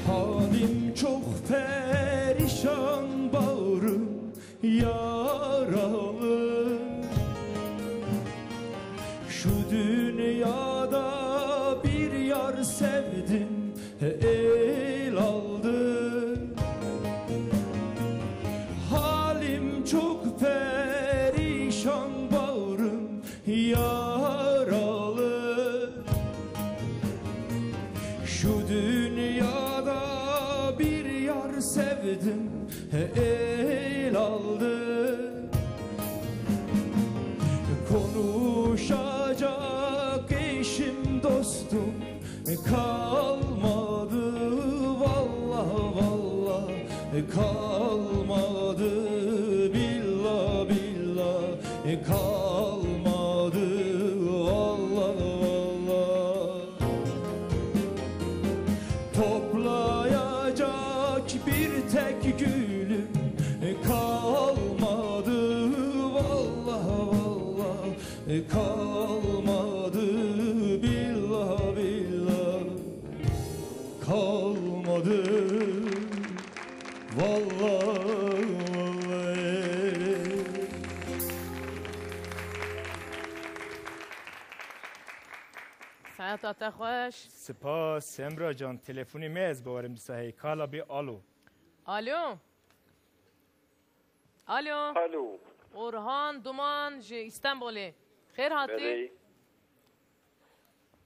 Halim çok perişan, bağrım yaralı. Şu dünyada bir yar sevdim, el aldı. Halim çok perişan, bağrım yaralı. Şu dünyada bir yar sevdim, el aldı. Konuşacak eşim dostum kalmadı, vallah vallah kalmadı, billah billah kalmadı, vallah vallah. Toplayacak bir tek gülüm kalmadı, vallah vallah kalmadı, billah billah kalmadı, vallah vallah. Saeta te xweş. Spas Semra can, telefonê me ez bawerim dîsa hey. Kala bê, alo. Alo. Alo. Alo. Orhan Duman ji Îstanbulê. Xêr hatî. Belê.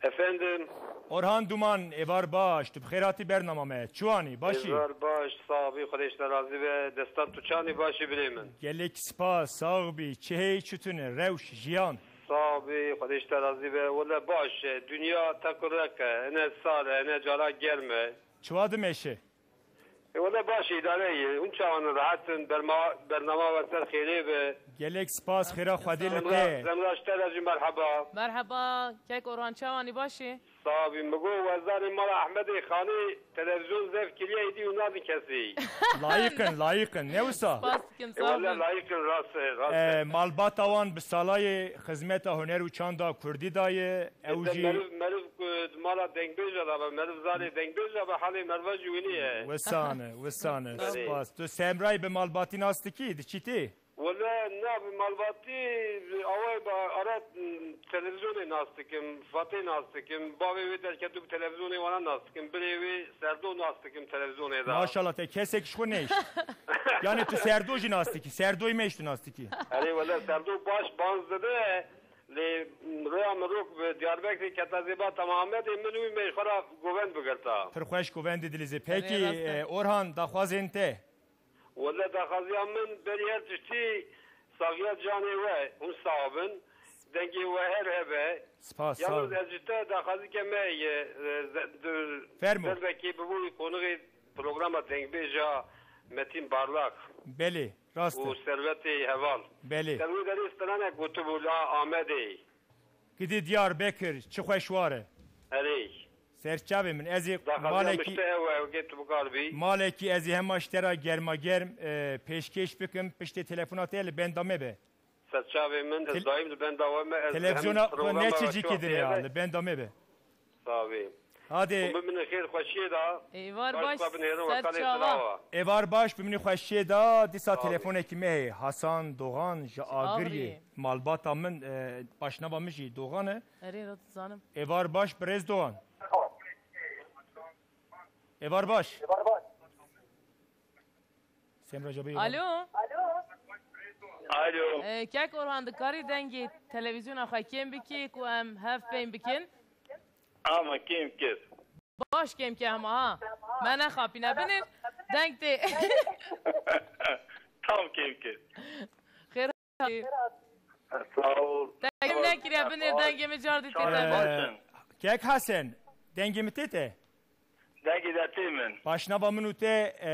Efendim. Orhan Duman, êvar baş, tu bi xêr hatî bernama me. Çi wanî, başî? Êvar baş, sax bî, Xwedê ji te razî be. Destan tu çanî, başî birê min? Gelek spas, sax bî. Çi hey, çi tune, rewş, jiyan? Sax bî, Xwedê ji te razî be. Wele baş e, dinya tekurek e, hine sar e, hine cara germ e. Çiwa dimeşe? E, wele baş e, îdare ye. Hûn çawan in, rehet in, berma-, bernama we ser xêrê be. Gelek spas, xêra Xwedê li te. Zemra, Zemra ji te re jî merheba. Merheba, kek Orhan, çawanî, başî? Sax bî, min got, we zanê mala Ehmedê Xanê televîzyon zef kiriye, êdî û nadin kesî. Layîq in, layîq in, ne wisa? Spas dikim, E, sax wele bin. Layîq in, rast e, rast e. E, malbata wan bi salayê xizmeta huner û çanda kurdî daye, ew E, jî meriv, meriv ku di mala dengbêja de be, meriv zanê dengbêja be, halê meriva jî wînî ye. Wisane, wisane, Belê. Spas. Tu Semrayê bi malbatî nas dikî, diçîtî? Wele na, bi malbatî, awayê ba ara, m, televîzyonê nas dikim, Fatê nas dikim, bavê wê derketû bi televîzyonê wana nas dikim, birê wê Serdo nas dikim televîzyonê de. Maşallah, te kesek ji xwe nehişt. Yani tu Serdo jî nas dikî, Serdoyê me jî tu nas dikî. Erê wele Serdo baş banz dide, lê, m, rêya min rok bi Diyarbekirê keta zêba tema Amedê, min wî me ji xwe re govend bigirta. Pir xweş govendê dilîzê. Pekî, Erê, rast e. E, Orhan, daxwazên te? Wele daxwaziya min berî her tiştî saxiya canê we, hûn sax bin. Dengê we her hebe. Spas, sağ ol. Yalnız ez ji te daxwazî ke me ye, e, ze-, du-, Fermo. Derbekê bibû konixê programa dengbêja Metîn Barlak Belê, rast e. Û Servetê Heval. Belê. Te wê derê stranek gotibû la Amedê. Gidî Diyarbekir, çi xweş war e. Erê. Serçavê min, ez ê Daxwaziya min malekî, ji te ew e, wekê tu bikaribî. Malekî ez ê hema ji te re germa germ, e, pêşkêş bikim, piştê telefona te li benda me be. Serçavê min, ez Tel-, daîm li benda we me, ez li hem televizyona xwe programa neçe we cîkî çawa dinê ya, pê be. Li benda me be. Sağ bî. Hadi. Hûn bimînin xêr xweşiyê de. Êvar baş, baş, xwe binêrin, ser we kalê çawa. Silawa. Êvar baş, bimînin xweşiyê de, dîsa Sağ ol. Telefonekî me heye. Hasan Doğan ji Agiriyê. Agiriyê. Malbata min, e, başnava min jî Doğan e. Erê, ra dizanim. Êvar baş, birêz Doğan. Êvar baş. Semra Cabê. Alo. Alo. Ee, kek Orhan, dikarî dengê televîzyona xwe kêm bikî ku em hev fehm bikin? Ama kêm kir. Baş kêm ke hema ha. Me nexapîne binêr. Deng tê. Tam kêm kir. Xêr hatî. Sağ ol. Te kêm Kiriye binê dengê min car dî tê te. Ee, Kek Hesen, dengê min tê te? Dengê de tê min. Paşnava min û te, e,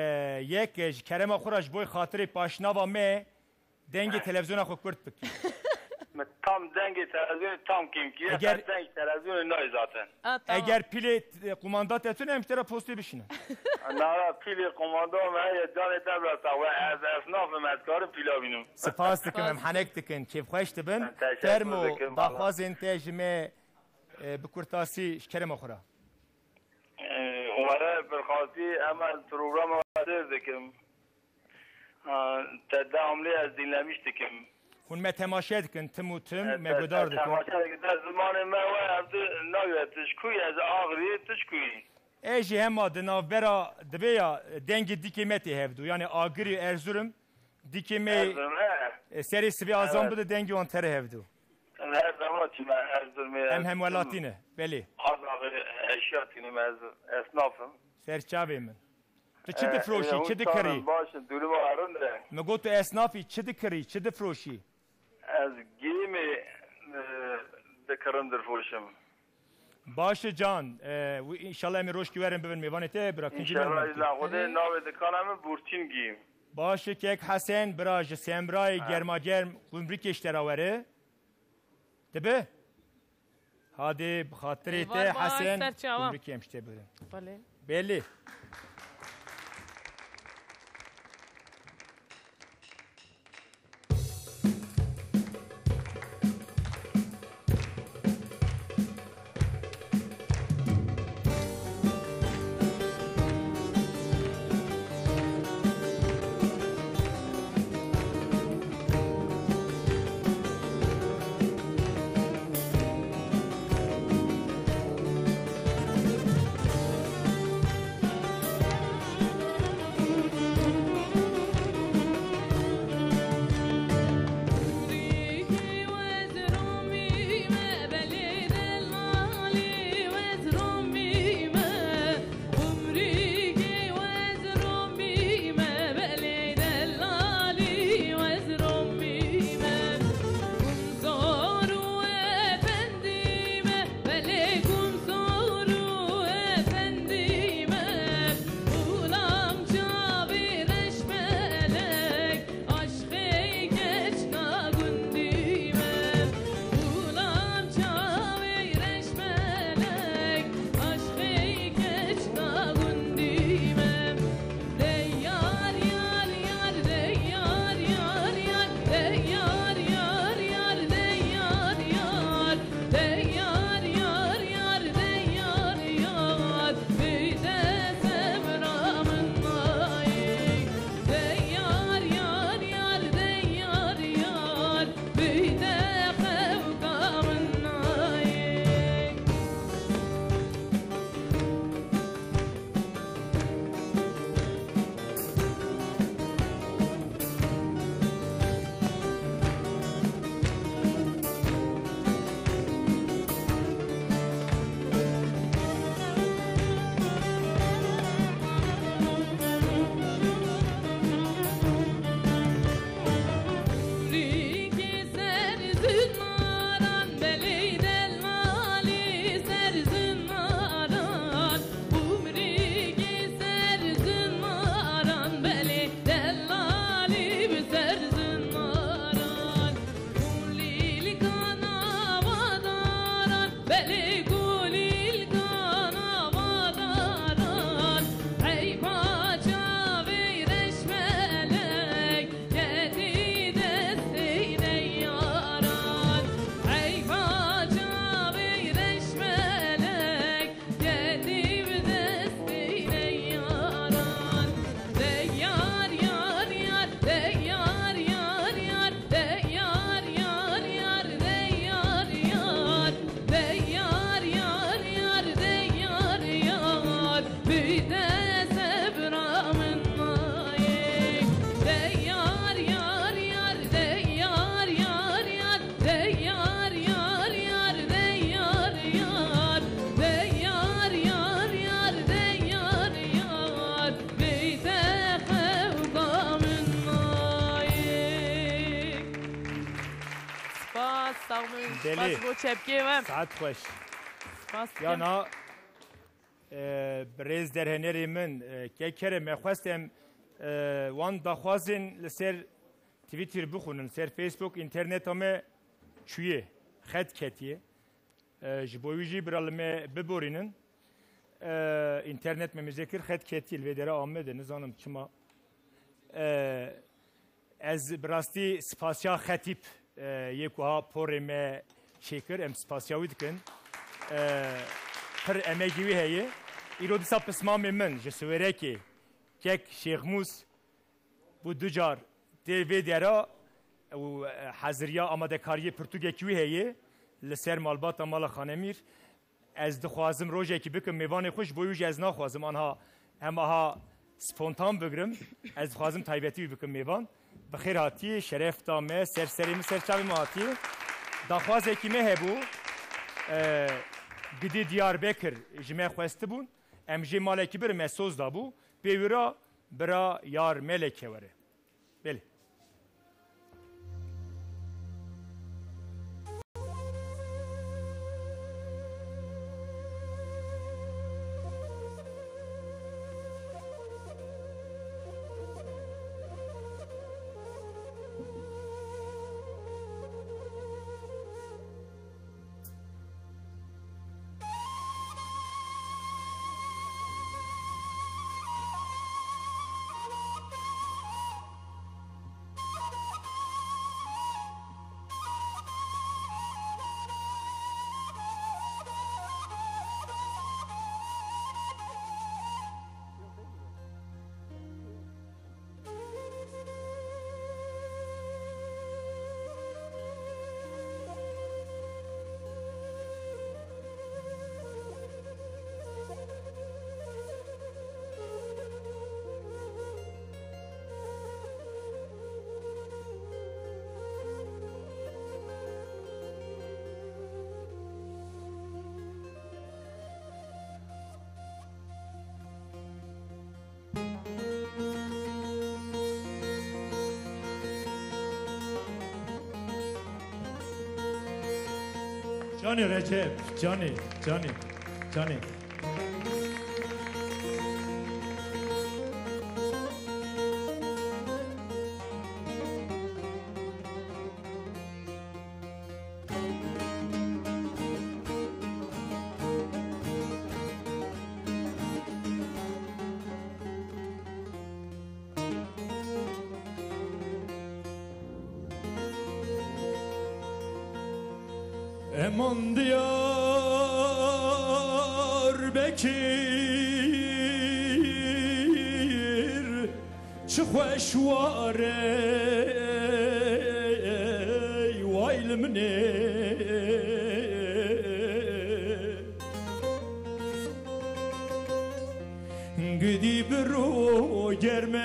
yek, e, ji kerema xwe re ji bo xatirê paşnava me dengê televizyona xwe kurt bikî. Min tam dengê televizyonê tam kêm kiriye. Eger deng televizyonê nayê zaten. A, tamam. Eger pîlê, e, qumanda te tune, em ji te re postê bişînin. Na, na, pîlê qumanda me heye, canê te bira sax be. Ez esnaf im, ez karim pîla bînim. Spas dikim, em henek dikin, kêfxweş dibin. Teşekkür Fermo, dikim, daxwazên te ji me, e, bi kurtasî ji kerema xwe re. Ee, were birxasî hemen programa sêr dikim. Ha, te devamlı ez dinlemiş dikim. Hûn me temaşe dikin, tim û tim, e, me te, guhdar te dikin. Temaşe dikin. Te zimanê me we ev di nagire, tu ji ku yî, ez Axrî, tu ji ku yî? Ez jî hema di navbera divê ya, dengê dîkê me tê hevdû. Yani Agirî, Erzurum, dîkê me, Erzurum, he. E, serê sivê azan bide, dengê wan tere hevdû. Her zaman çi me Erzurumê. Em hemwelatî ne, belê. Azavê eşya tînim ez, esnaf im. Ser çavê min. Tu çi difroşî, çi dikirî? Baş in, duruma rind e. Min got tu esnafî, çi dikirî, çi difroşî? Ez gêmê, e, dikirim, dirfoşim. Baş e can, e, wi-, înşallah em ê rojkî werin bibin mêvanê te, bira kincî. Înşallah, îzna Xwedê, navê dikana min Burçîn Gîm. Baş e kek Hesen, bira ji Semrayê germa germ gumrikê ji te re were. Dibe? Hadê, bi xatirê te, Hesen, gumrikê em ji te bigirin. Belê. Spas, sağ olun. Belê. Spas bo çepkê we. Saet xweş. Spas Ya dikim. na, e, birêz derhenerê min, e, ke Kerem, me xwest em, e, wan daxwazên li ser Twitter bixwînin, ser Facebook, înterneta me çûye, xet ketiye. E, ji bo wî jî bira li me biborînin. E, înternet me mêze kir, xet ketiye li vê dera Amedê, nizanim çima. E, ez bi rastî spasiya Xetîb, e, yê ku ha porê me çêkir, em spasiya wî dikin. E, pir emegî wî heye. Îro dîsa pismamê min ji Siwêrekê, kek Şêxmûs, bû du car tê vê dera û, e, heziriya amadekariyê pirtûkekî wî heye li ser malbata mala Xanemîr. Ez dixwazim rojekî bikim mêvanê xwe, ji bo wî jî ez naxwazim anha hema ha spontan bigirim. Ez dixwazim taybetî wî bikim mêvan. Bi xêr hatiyê, şeref da me, ser serê min, ser çavê min hatiyê. Daxwazekî me hebû, e, gidî Diyarbekir ji me xwestibûn. Em jê malekî birin, me soz dabû. Pê wî re bira yar Meleke were. Belê. Canê Recep, canê, canê, canê. Eman Diyarbekir, çi xweş war e, way li min e. Gidî bi ro germ e,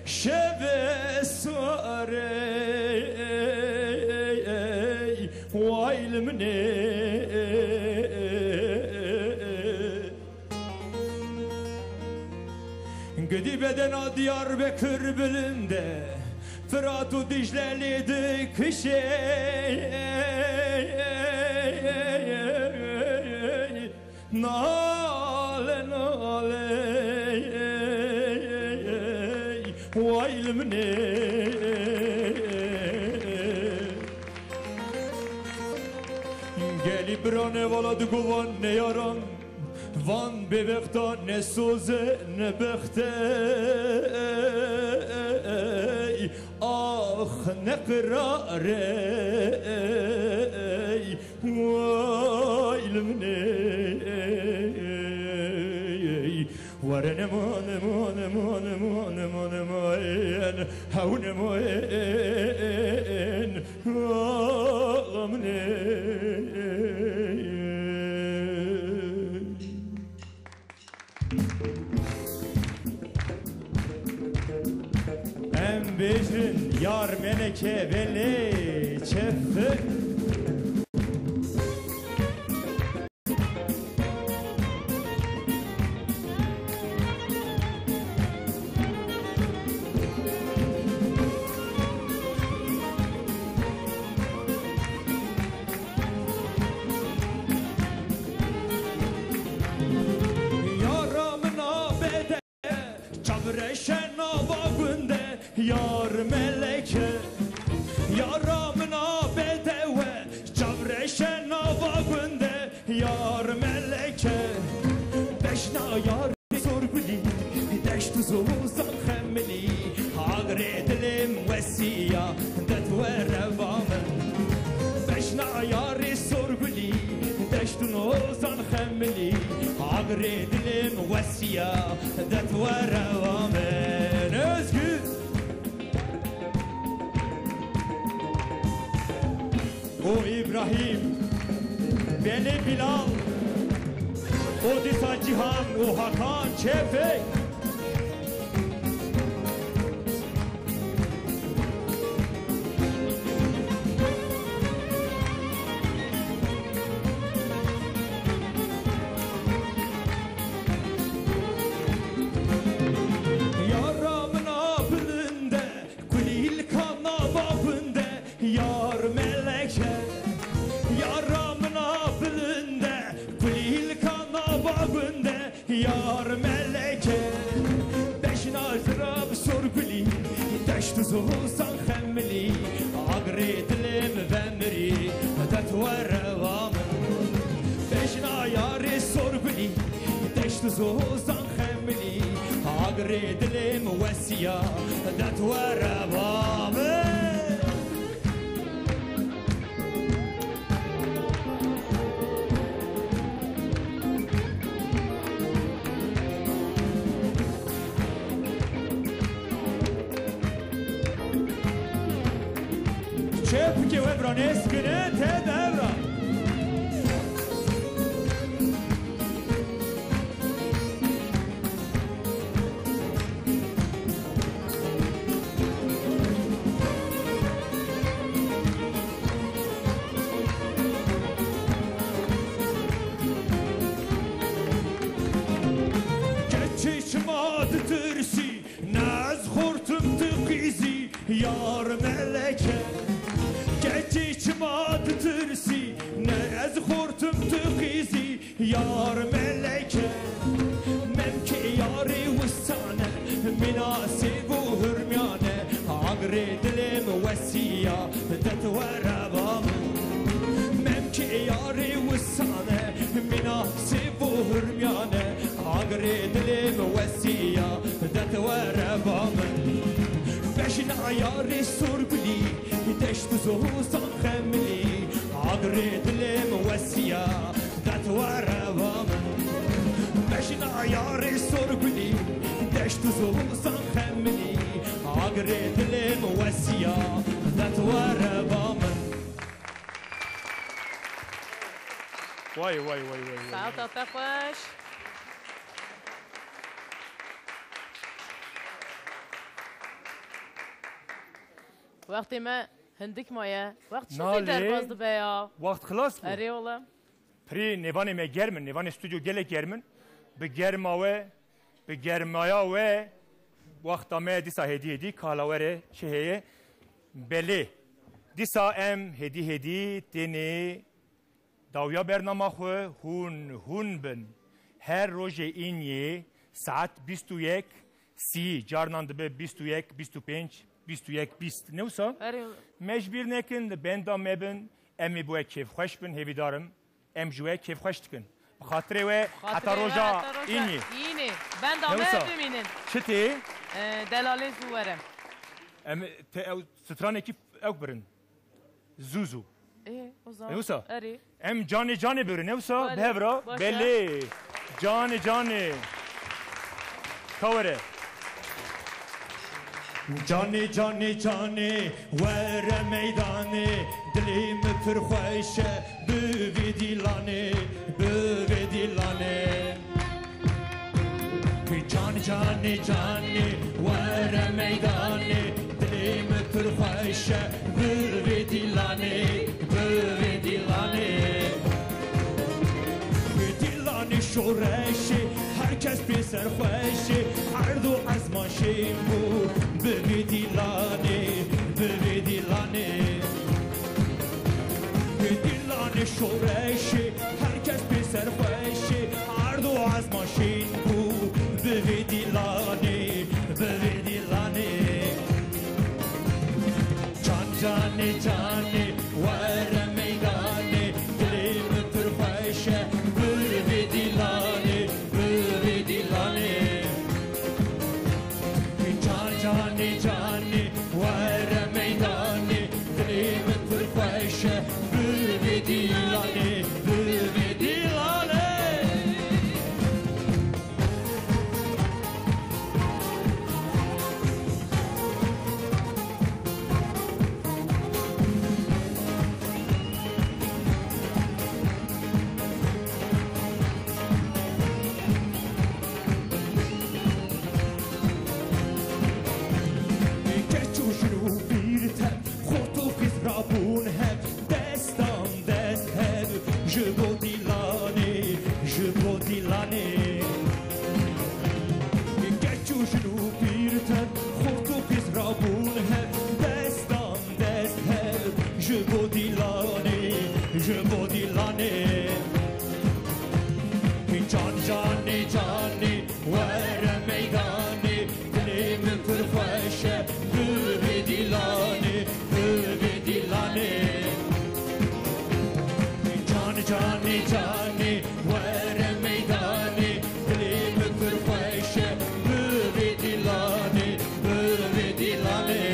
şeve sar e, way li min e. Gidî bedena Diyarbekir bilind e, Firat û Dîcle lê dikişê. Nale, nale, way li min e. Gelî birane vala digovan neyaran. Van bêbexta ne soz e, ne bext e, ax ne qerar e, way li min e. Were ne mane, mane, mane, mane, mane, mane, hew ne mane. Em bêjin yar Meleke belê çefik. Yar meleke, yara min a bedewe, çavreşe nava gunde, yar meleke, beşna yar sorgulî, deşt û zozan xemilî, agirê dilê min wesiya, det were ba min. Beşna yarê sorgulî, deşt û zozan xemilî, agirê dilê min wesiya, det were ba min. Özgür! û Îbrahîm, Belê Bilal, û dîsa Cîhan û Hakan Çepik. Yara min a bilinde, kulîlka nava gunde, yar meleke. Yara min a bilinde, kulîlka nava gunde, yar meleke. Beşna zirab sorgulî, deşt û zozan xemilî, agirê dilê min vemirî, det were ba min. Beşna yarê sorgulî, deşt û zozan xemilî, agirê dilê min wesiya, det were ba min. Çepikê we bira nêskine te devra. Keçê çima ditirsî, ne ez xortim tu qîzî, yar meleke. Keçê çima ditirsî, ne ez xortim tu qîzî, yar meleke. Memkê yarê wisane, mîna sêv û hurmiyane, agirê dilê min wesiya, det were ba min. Memkê yarê wisane, mîna sêv û hurmiyane, agirê dilê min wesiya, det were ba min. Beşna yarê sorgulî, deşt û zozan xemilî, agirê dilê min wesiya, det were ba min. Beşna yarê sorgulî, deşt û zozan xemilî, agirê dilê min wesiya, det were ba min. Way, way, way, way, way. Saeta te xweş. Wextê me hindik maye. Wext çi zû derbas dibe ya. Wext xilas bû. Erê wala. Pirî nêvanê me germ in, nêvanê stûdyo gelek germ in. Bi germa we, bi germaya we, wexta me dîsa hêdî hêdî kala we re çi heye? Belê. Dîsa em hêdî hêdî tênê dawiya bernama xwe hûn hûn bin. Her rojê îniyê saet bîst û yek sî, carnan dibe bîst û yek, bîst û pênc, bîst û yek bîst. Ne wisa? Erê. Me ji bîr nekin, li benda me bin, em ê bi we kêfxweş bin, hêvîdar im. Em ji we kêfxweş dikin. Bi xatirê we heta roja înî. Înî. Benda me bimînin. Çi tê? Ee, delalê zû were. Em te ew stranekî ew birin. Zû zû. Ê, o zaman. E, wisa? Erê. Em canê canê birin, e, wisa? Belê. Bi hev re. Baş e. Belê. Canê canê. Ka were. Canê, canê, canê, were meydanê, dilê min pir xweş e, bi vê dîlanê, bi vê dîlanê. Can, canê, canê, were meydanê, dilê min pir xweş e, bi vê dîlanê, bi vê dîlanê. Dîlanê şoreşê, her kes pê serxweş e, erd û ezman şên bû, bi vê dîlanê, bi vê dîlanê. Dîlanê şoreşê, her kes pê serxweş e, erd û ezman şên bû, bi vê dîlanê, bi vê dîlanê. Canê, canê, were meydanê, dilê min pir xweş e, bi vê dîlanê, bi vê dîlanê. Can, canê, canê, were meydanê, dilê min pir xweş e, bi vê dîlanê, bi vê dîlanê. Keç û jin û pîr tev, xort û xîz rabûn hev, destan dest hev, ji bo dîlanê, ji bo dîlanê. Keç û jin û pîr tev, xort û xîz rabûn hev, destan dest hev, ji bo dîlanê, ji bo dîlanê. Can, canê, canê, were meydanê, dilê min pir xweş e, bi vê dîlanê, bi vê dîlanê. Can, canê, canê, were meydanê, dilê min pir xweş e, bi vê dîlanê, bi vê dîlanê.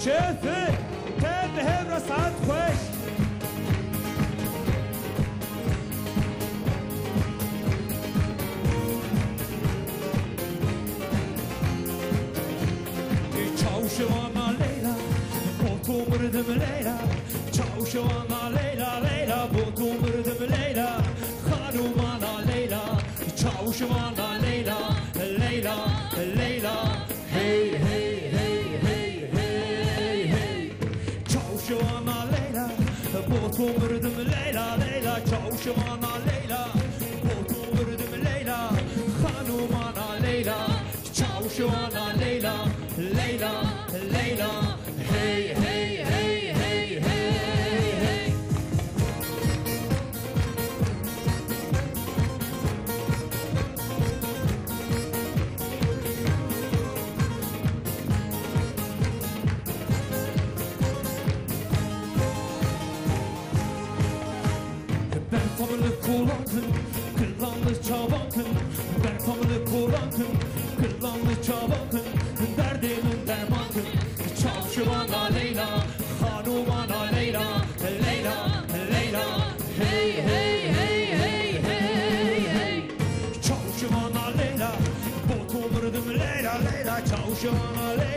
Çêfik, tev bi hev re saet xweş. Çawşivana Leyla, bo to mirdim Leyla. Çawşivana Leyla, Leyla, bo to mirdim Leyla. Xanûmana Leyla, çawşivana Leyla, Leyla, Leyla. Hey, hey, hey, hey, hey, hey. Çawşivana Leyla, bo to mirdim Leyla, Leyla. Çawşivana Leyla, bo to mirdim Leyla. Xanûmana Leyla, çawşivana Leyla, Leyla, Leyla. Hey, hey, hey, hey, hey, hey. Berfam li kolan kin, kilan li çavan kin, berfam li kolan kin, kilan li çavan kin, derdê min derman kin. Çawşivana Leyla, xanûmana Leyla, Leyla, Leyla. Hey, hey, hey, hey, hey, hey. Çawşivana Leyla, bo to mirdim Leyla, Leyla. Çawşivana Leyla.